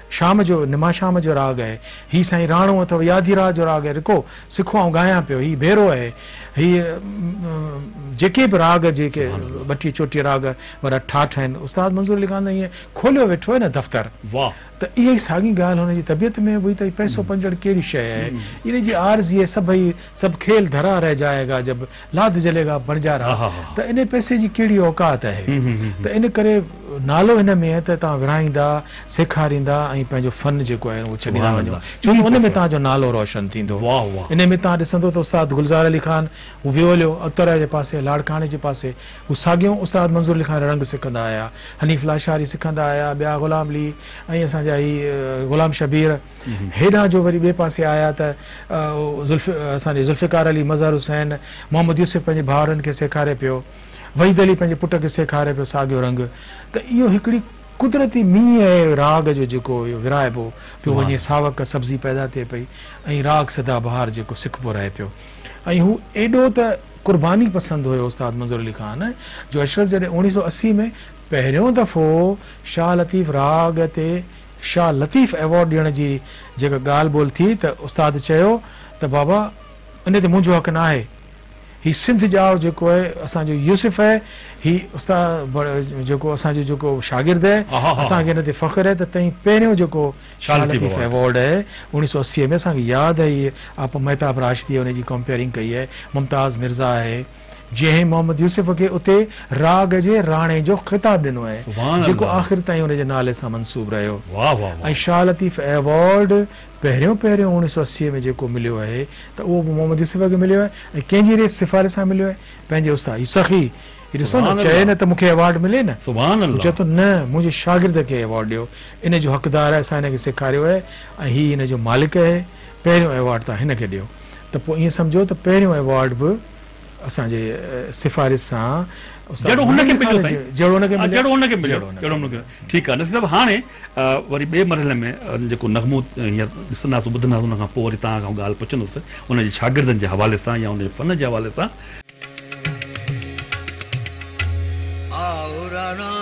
شام جو نما شام جو راڳ آهي، هي سائين راڻو اٿو، هي آڌي رات جو راڳ آهي، رڪو سکو آئون ڳايان پيو، هي ڀيرو آهي، هي جيڪي به راڳ جيڪي 32 34 راڳ وڏا ٺاٺ آهن، استاد منظور علي خان ته ائين کوليو ويٺو آهي نه دفتر. واهه. ته اها ئي ساڳي ڳالهه هن جي طبيعت ۾ به هئي ته هي پئسو پنجڙ ڪهڙي شيء آهي، ان جي عارضي آهي، سڀئي سب کيل ڌرا رهه جائي گا جب لاڌ جلي گا بڻجارا ته ان پئسي جي ڪهڙي اوقات آهي ته ان ڪري نالو هن ۾ آهي ته توهان ورهائيندا، سيکاريندا ۽ پنهنجو فن جيڪو آهي اهو ڇڏيندا وڃو ڇو ته ان ۾ توهان جو نالو روشن ٿيندو. ان ۾ توهان ڏسندو ته استاد گلزار علي خان هو ويو هليو اتر جي پاسي لاڙڪاڻي جي پاسي هو ساڳيو استاد منظور علي خان رنگ سکندا آيا، حنيف لاشاري سکندا آيا، ٻيا غلام علي ۽ اسان جا هي غلام شبير. هيڏانهن جو وري ٻئي پاسي آيا ته زلف اسان جي ذوالفقار علي، مظهر حسين، محمد يوسف پنهنجي ڀائرن کي سيکاري پيو، وحيد علي پنهنجي پٽ کي سيکاري پيو ساڳيو رنگ ته اهو هڪڙي قدرتي مينهن آهي راڳ جو جيڪو اهو ورهائبو پيو وڃي ساوڪ سبزي پيدا ٿئي پئي ۽ راڳ سدا بهار جيڪو سکبو رهي پيو ۽ هو ايڏو ته قرباني پسند هيو استاد منظور علي خان جو اشرف جڏهن 1980 ۾ پهريون دفعو شاهه لطيف راڳ تي شاهه لطيف ايوارڊ ڏيڻ جي جيڪا ڳالهه ٻولهه ٿي ته استاد چيو ته بابا ان تي منهنجو حق ناهي، هي سنڌ ڄائو جيڪو آهي اسان جو يوسف آهي، هي استاد جيڪو اسان جو جيڪو شاگرد آهي، اسان کي ان تي فخر آهي ته تئين پهريون جيڪو شاهه لطيف ايوارڊ آهي 1980 ۾ اسان کي ياد آهي هي آپا مهتاب راشديء ان جي ڪمپيئرنگ ڪئي آهي، ممتاز مرزا آهي. جنهن محمد يوسف کي اتي راڳ جي راڻي جو خطاب ڏنو آهي، جيڪو آخر تائين ان جي نالي سان منسوب رهيو ۽ شاهه لطيف ايوارڊ پهريون پهريون 1980 ۾ جيڪو مليو آهي ته اهو به محمد يوسف کي مليو آهي ۽ ڪنهن جي ري سفارش سان مليو آهي؟ پنهنجي استاد هي سخي هي ڏسو نه چئي نه ته مون کي ايوارڊ ملي نه هو چئي ٿو نه منهنجي شاگرد کي ايوارڊ ڏيو ان جو حقدار آهي اسان هن کي سيکاريو آهي ۽ هي هن جو مالڪ آهي پهريون ايوارڊ توهان هن کي ڏيو ته پوء ائين سمجهو ته پهريون ايوارڊ به اسان جي سفارش سان استاد جهڙو هن کي مليو سائين جهڙو هن کي مليو جهڙو هن کي مليو جهڙو هن کي ٺيڪ آهي نصير صاحب هاڻي وري ٻئي مرحلي ۾ جيڪو نغمو هينئر ڏسنداسون ٻڌنداسون ان کان پوء وري توهان کان ڳالهه پڇندس ان جي شاگردن جي حوالي سان يا ان جي فن جي حوالي سان. آء راڻا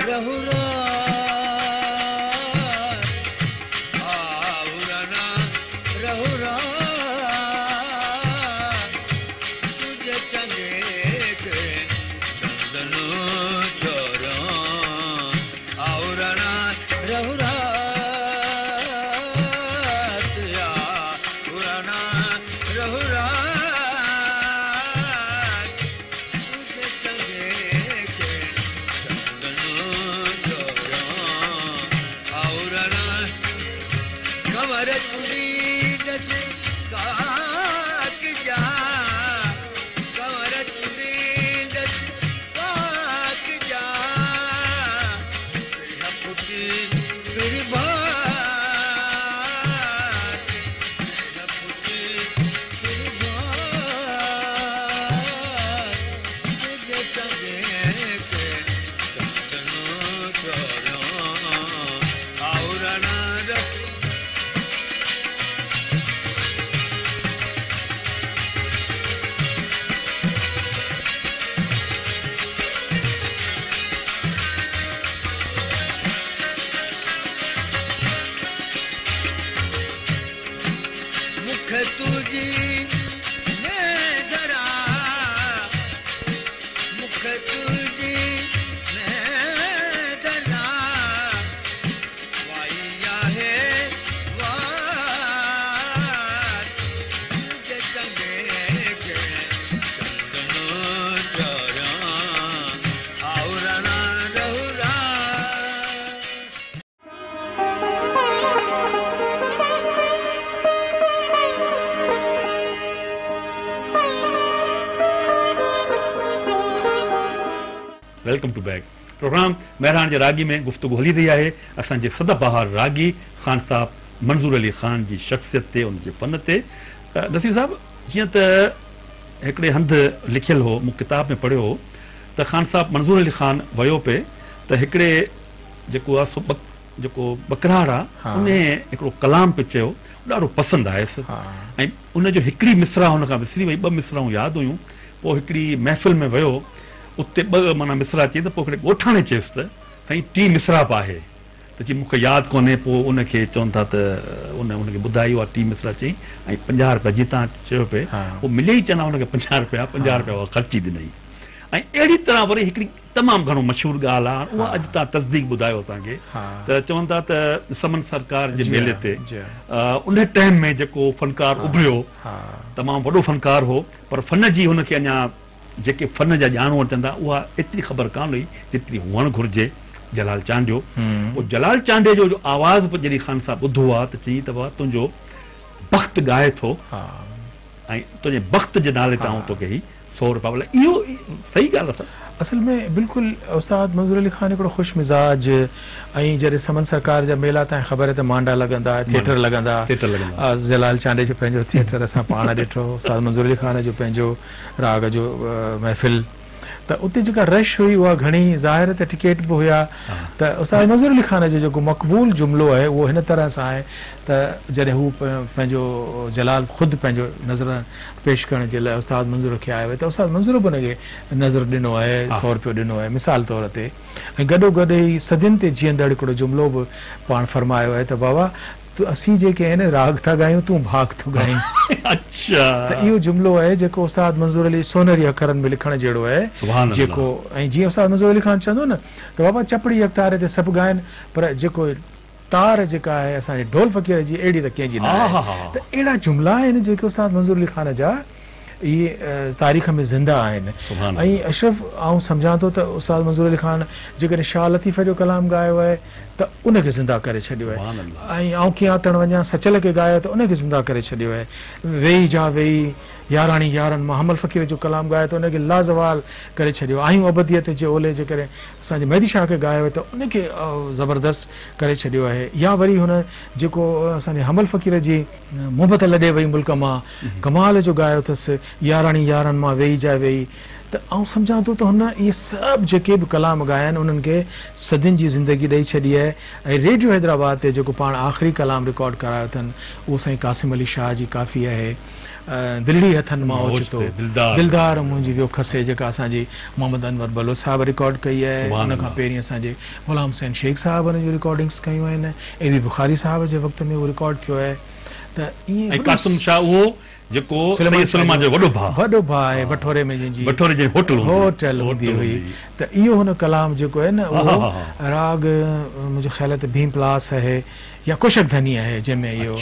رهو رات آء راڻا رهو رات تنهنجي چنگي کي چندن چوريان آء راڻا رهو رات آء راڻا رهو رات تنهنجي چنگي کي چندن چوريان آء راڻا ڪنور چني ڏس ڪاڪ جا ڪنور چني ڏس ڪاڪ جا پرهه ڦٽي پرڀات پرهه ڦٽي پرڀات تنهنجي چنگي کي چندن چوريان آء راڻا رهو مک تنهنجي نظرا مک تنهنجي نظرا وائي آهي وار تنهنجي چنگي کي چندن چوريان آء راڻا رهو رات. Welcome to back programme Mehran جي راڳي ۾ گفتگو هلي رهي آهي اسان جي سدا بهار راڳي خان صاحب منظور علي خان جي شخصيت تي ان جي فن تي نصير صاحب جيئن ته هڪڙي هنڌ لکيل هو مون ڪتاب ۾ پڙهيو هو ته خان صاحب منظور علي خان ويو پئي ته هڪڙي جيڪو آ سو جيڪو ٻڪراڙ آ انهي هڪڙو ڪلام پئي چيو ڏاڍو پسند آيس ۽ ان جو هڪڙي مصرع هن کان وسري وئي ٻه مصرعون ياد هيون پوء هڪڙي محفل ۾ ويو اتي ٻه معنيٰ مصرع چئي ته پوء هڪڙي ڳوٺاڻي چيس ته سائين ٽين مصرع به آهي ته چي مون کي ياد ڪونهي پوء ان کي چون ٿا ته ان ان کي ٻڌائي اها ٽين مصرع چئي ۽ پنجاهه رپيا جيئن توهان چيو پئي پوء مليئي چنا ان کي پنجاهه رپيا پنجاهه رپيا اها خرچي ڏنئي ۽ اهڙي طرح وري هڪڙي تمام گهڻو مشهور ڳالهه آهي اها اڄ توهان تصديق ٻڌايو اسان کي ته چون ٿا ته سمن سرڪار جي ميلي تي ان ٽائيم ۾ جيڪو فنڪار اڀريو تمام وڏو فنڪار هو پر فن جي هن کي اڃا جيڪي فن جا ڄاڻو اچن ٿا اها ايتري خبر ڪانه هئي جيتري هئڻ گهرجي جلال چانڊيو پوء جلال چانڊيي جو آواز به جڏهن خان صاحب ٻڌو آ ته چيائين ته بابا تنهنجو بخت ڳائي ٿو ۽ تنهنجي بخت جي نالي تي آئون توکي هي سو رپيا ڀلا اهو صحيح ڳالهه اٿس. اصل ۾ بلڪل استاد منظور علي خان هڪڙو خوش مزاج ۽ جڏهن سمن سرڪار جا ميلا تانکي خبر آهي ته مانڊا لڳندا ٿيٽر لڳندا جلال چانڊيي جو پنهنجو ٿيٽر اسان پاڻ ڏٺو استاد منظور علي خان جو پنهنجو راڳ جو محفل ته اتي جيڪا رش هئي اها گهڻي ظاهر ته ٽڪيٽ به هيا ته استاد منظور علي خان جو جيڪو مقبول جملو آهي اهو هن طرح سان آهي ته جڏهن هو پنهنجو جلال خود پنهنجو نذر پيش ڪرڻ جي لاء استاد منظور کي آيو آهي ته استاد منظور به ان کي نذر ڏنو آهي سو رپيو ڏنو آهي مثال طور تي ۽ گڏو گڏ هي صدين تي جيئندڙ هڪڙو جملو به پاڻ فرمايو آهي ته بابا اسين جيڪي آهن راڳ ٿا ڳايون تون ڀاڳ ٿو ڳائين. اڇا. ته اهو جملو آهي جيڪو استاد منظور علي سونهري اکرن ۾ لکڻ جهڙو آهي سبحان الله. جيڪو ۽ جيئن استاد منظور علي خان چوندو نه ته بابا چپڙي يڪتاري تي سڀ ڳائن پر جيڪو تار جيڪا آهي اسان جي ڍول فقير جي اهڙي ته ڪنهن جي نه آهي ته اهڙا جملا آهن جيڪي استاد منظور علي خان جا اهي تاريخ ۾ زنده آهن ۽ اشرف آئون سمجهان ٿو ته استاد منظور علي خان جيڪڏهن شاهه لطيف جو ڪلام ڳايو آهي ته ان کي زنده ڪري ڇڏيو آهي ۽ آئون ڪيئن آتڻ وڃان سچل کي ڳايو ته ان کي زنده ڪري ڇڏيو آهي ويئي جا ويئي ياراڻي يارن مان حمل فقير جو ڪلام ڳايو ته ان کي لازوال ڪري ڇڏيو آهيون ابديت جي اولي جيڪڏهن اسان جي مهدي شاهه کي ڳايو آهي ته ان کي زبردست ڪري ڇڏيو آهي يا وري هن جيڪو اسان جي حمل فقير جي محبت لڏي وئي ملڪ مان ڪمال جو ڳايو اٿس ياراڻي يارن مان ويئي جا ويئي ته آئون سمجهان ٿو ته هن اهي سڀ جيڪي به ڪلام ڳايا آهن انهن کي صدين جي زندگي ڏئي ڇڏي آهي ۽ ريڊيو حيدرآباد تي جيڪو پاڻ آخري ڪلام رڪارڊ ڪرايو اٿن اهو سائين قاسم علي شاهه جي ڪافي آهي دلڙي هٿن مان اوچتو دلدار منهنجي ويو کسي جيڪا اسان جي محمد انور بلوچ صاحب رڪارڊ ڪئي آهي ان کان پهرين اسان جي غلام حسين شيخ صاحب ان جون رڪارڊنگس ڪيون آهن اي بي بخاري صاحب جي وقت ۾ اهو رڪارڊ ٿيو آهي ته ائين ۽ قاسم شاهه اهو جيڪو سيد سليمان جو وڏو ڀاء. وڏو ڀاء آهي بٺوري ۾ جنهن جي بٺوري جي هوٽل هوندي هئي. هوٽل هوندي هئي ته اهو هن ڪلام جيڪو آهي نه اهو راڳ منهنجو خيال آهي ته ڀيم پلاس آهي يا ڪوشڪ ڌني آهي جنهن ۾ اهو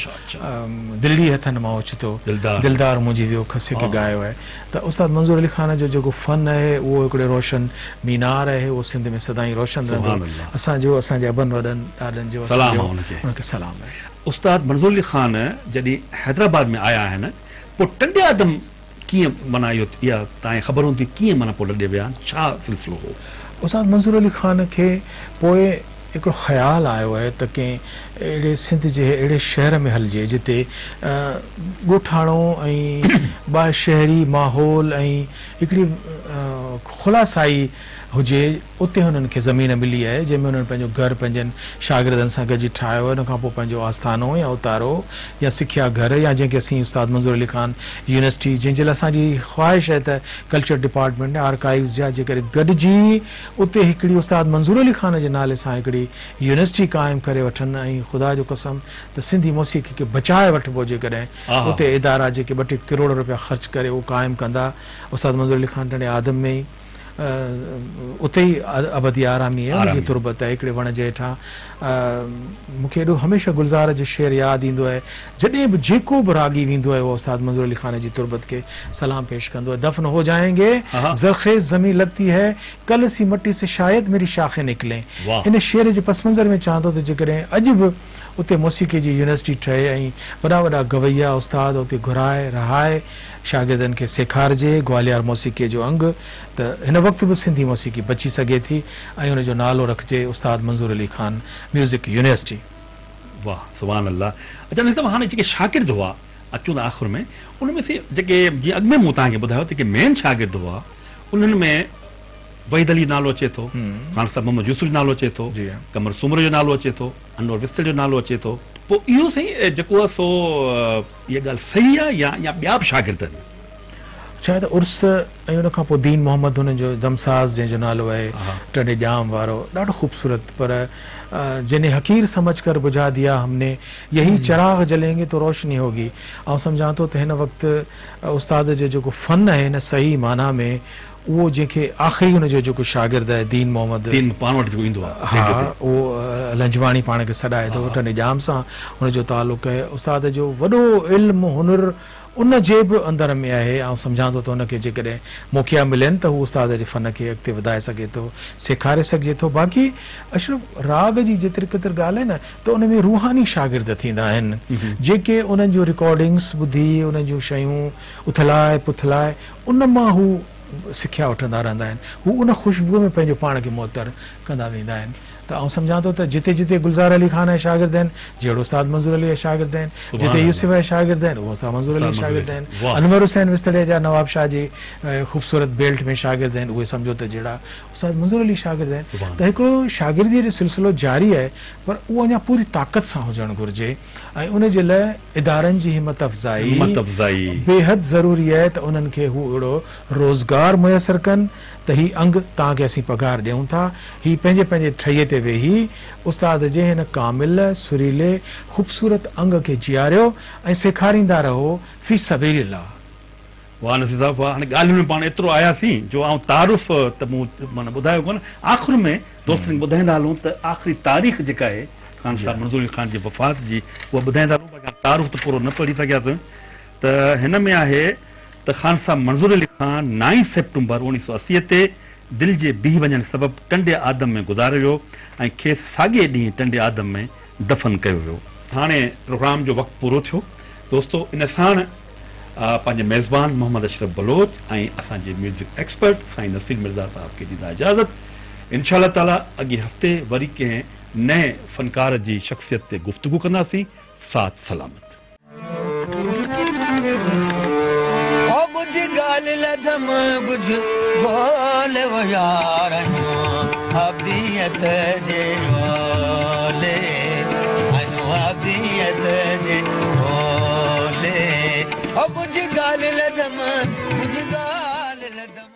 دلڙي هٿن مان اوچتو دلدار منهنجي ويو کسي کي ڳايو آهي ته استاد منظور علي خان جو جيڪو فن آهي اهو هڪڙو روشن مينار آهي اهو سنڌ ۾ سدائين روشن رهندو اسان جو اسان جي ابن وڏن ڏاڏن جو اسان جو ان کي سلام آهي. استاد منظور علي خان جڏهن حيدرآباد ۾ آيا آهن پوء ٽنڊي آدم ڪيئن معنيٰ اهو اها توهان کي خبر هوندي ڪيئن معنيٰ پوء لڏي ويا ڇا سلسلو هو؟ استاد منظور علي خان کي پوء هڪڙو خيال آيو آهي ته ڪنهن اهڙي سنڌ جي اهڙي شهر ۾ هلجي جتي ڳوٺاڻو ۽ ٻاهر شهري ماحول ۽ هڪڙي خلاصائي هجي اتي هنن کي زمين ملي آهي جنهن ۾ هنن پنهنجو گهر پنهنجن شاگردن سان گڏجي ٺاهيو آهي ان کان پوء پنهنجو آستانو يا اتارو يا سکيا گهر يا جنهن کي اسين استاد منظور علي خان يونيورسٽي جنهن جي لاء اسان جي خواهش آهي ته ڪلچر ڊپارٽمينٽ ۽ آرڪائيوز جا جيڪڏهن گڏجي اتي هڪڙي استاد منظور علي خان جي نالي سان هڪڙي يونيورسٽي قائم ڪري وٺن ۽ خدا جو قسم ته سنڌي موسيقي کي بچائي وٺبو جيڪڏهن اتي ادارا جيڪي ٻه ٽي ڪروڙ روپيا خرچ ڪري اهو قائم ڪندا استاد منظور علي خان ٽنڊي آدم ۾ ئي اتي ئي ابدي آرامي آهي، ان جي تربت آهي هڪڙي وڻ جي هيٺان. مون کي ايڏو هميشه گلزار جو شعر ياد ايندو آهي، جڏهن به جيڪو به راڳي ويندو آهي اهو استاد منظور علي خان جي تربت کي سلام پيش ڪندو آهي. دفن هو جائين گي، زرخيز زمين لگتي هي، ڪل سي مٽي سي شايد ميري شاخين نڪلين. ان شعر جي پس منظر ۾ چوان ٿو ته جيڪڏهن اڄ به اتي موسيقي جي يونيورسٽي ٺهي ۽ وڏا وڏا گويا استاد اتي گهرائي رهائي شاگردن کي سيکارجي گواليار موسيقيء جو انگ ته هن وقت به سنڌي موسيقي بچي سگهي ٿي ۽ ان جو نالو رکجي استاد منظور علي خان ميوزڪ يونيورسٽي. واه سبحان الله اچا نثار هاڻي جيڪي شاگرد هئا اچون ٿا آخر ۾ ان ۾ سي جيڪي جيئن اڳ ۾ مون توهان کي ٻڌايو جيڪي مين شاگرد هئا انهن ۾ وحيد علي جو نالو اچي ٿو خان صاحب محمد يوسف جو نالو اچي ٿو قمر سومرو جو نالو اچي ٿو انور وستل جو نالو اچي ٿو پوء اهو سائين جيڪو آهي سو اها ڳالهه صحيح آهي يا يا ٻيا به شاگرد آهن؟ شايد عرس ۽ ان کان پوء دين محمد هن جو دمساز جنهن جو نالو آهي ٽنڊي ڄام وارو ڏاڍو خوبصورت پر جنهين حقير سمجهه ڪر بجها ديا هم ني يهي چراغ جلينگي تو روشني هوگي آئون سمجهان ٿو ته هن وقت استاد جو جيڪو فن آهي نه صحيح معنيٰ ۾ اهو جنهن کي آخري هن جو جيڪو شاگرد آهي دين محمد دين پاڻ وٽ جيڪو ايندو آهي ها اهو لنجواڻي پاڻ کي سڏائي ٿو ٽنڊي ڄام سان هن جو تعلق آهي استاد جو وڏو علم هنر ان جي به اندر ۾ آهي آئون سمجهان ٿو ته ان کي جيڪڏهن موقعا ملن ته هو استاد جي فن کي اڳتي وڌائي سگهي ٿو سيکاري سگهجي ٿو باقي اشرف راڳ جي جيتري قدر ڳالهه آهي نه ته ان ۾ روحاني شاگرد ٿيندا آهن جيڪي انهن جون رڪارڊنگس ٻڌي انهن جون شيون اٿلائي پٿلائي ان مان هو سکيا وٺندا رهندا آهن هو ان خوشبوء ۾ پنهنجو پاڻ کي معطر ڪندا ويندا آهن ته آئون سمجهان ٿو ته جتي جتي گلزار علي خان جا شاگرد آهن، جهڙو استاد منظور علي جا شاگرد آهن، جتي يوسف جا شاگرد آهن، اهو استاد منظور علي جا شاگرد آهن، انور حسين وسطڙي جا نواب شاهه جي خوبصورت بيلٽ ۾ شاگرد آهن، اهي سمجهو ته جهڙا استاد منظور علي شاگرد آهن ته هڪڙو شاگرديء جو سلسلو جاري آهي پر اهو اڃا پوري طاقت سان هجڻ گهرجي ۽ ان جي لاء ادارن جي همت افزائي بيحد ضروري آهي ته انهن کي هو اهڙو روزگار ميسر ڪن ته هي انگ توهان کي اسين پگهار ڏيون ٿا، هي پنهنجي پنهنجي ٺهيء تي ويهي استاد جي هن ڪامل، سريلي، خوبصورت انگ کي جياريو ۽ سيکاريندا رهو في سبيل الله. واه نصير صاحب واه هاڻي ڳالهين ۾ پاڻ ايترو آياسين جو آئون تعارف ته مون معنيٰ ٻڌايو ڪونه آخر ۾ دوستن کي ٻڌائيندا هلون ته آخري تاريخ جيڪا آهي خان صاحب منظور علي خان جي وفات جي اها ٻڌائيندا هلون باقي تعارف ته پورو نه پڙهي سگهياسين ته هن ۾ آهي ته خان صاحب منظور علي خان نائين سيپٽمبر اوڻيهه سؤ اسي تي دل جي بيهي وڃڻ سبب ٽنڊي آدم ۾ گذاري ويو ۽ کيس ساڳئي ڏينهن ٽنڊي آدم ۾ دفن ڪيو ويو. هاڻي پروگرام جو وقت پورو ٿيو دوستو ان ساڻ پنهنجي ميزبان محمد اشرف بلوچ ۽ اسان جي ميوزڪ ايڪسپرٽ سائين نصير مرزا صاحب کي ڏيندا اجازت انشاء الله تعالي اڳئين هفتي وري ڪنهن نئين فنڪار جي شخصيت تي گفتگو ڪنداسين ساٿ سلامت. او ڳجهه ڳالهه لڌم ڳجهه ڳولي او يار آهيون ابديت جي اولي آهيون ابديت جي اولي او ڳجهه ڳالهه لڌم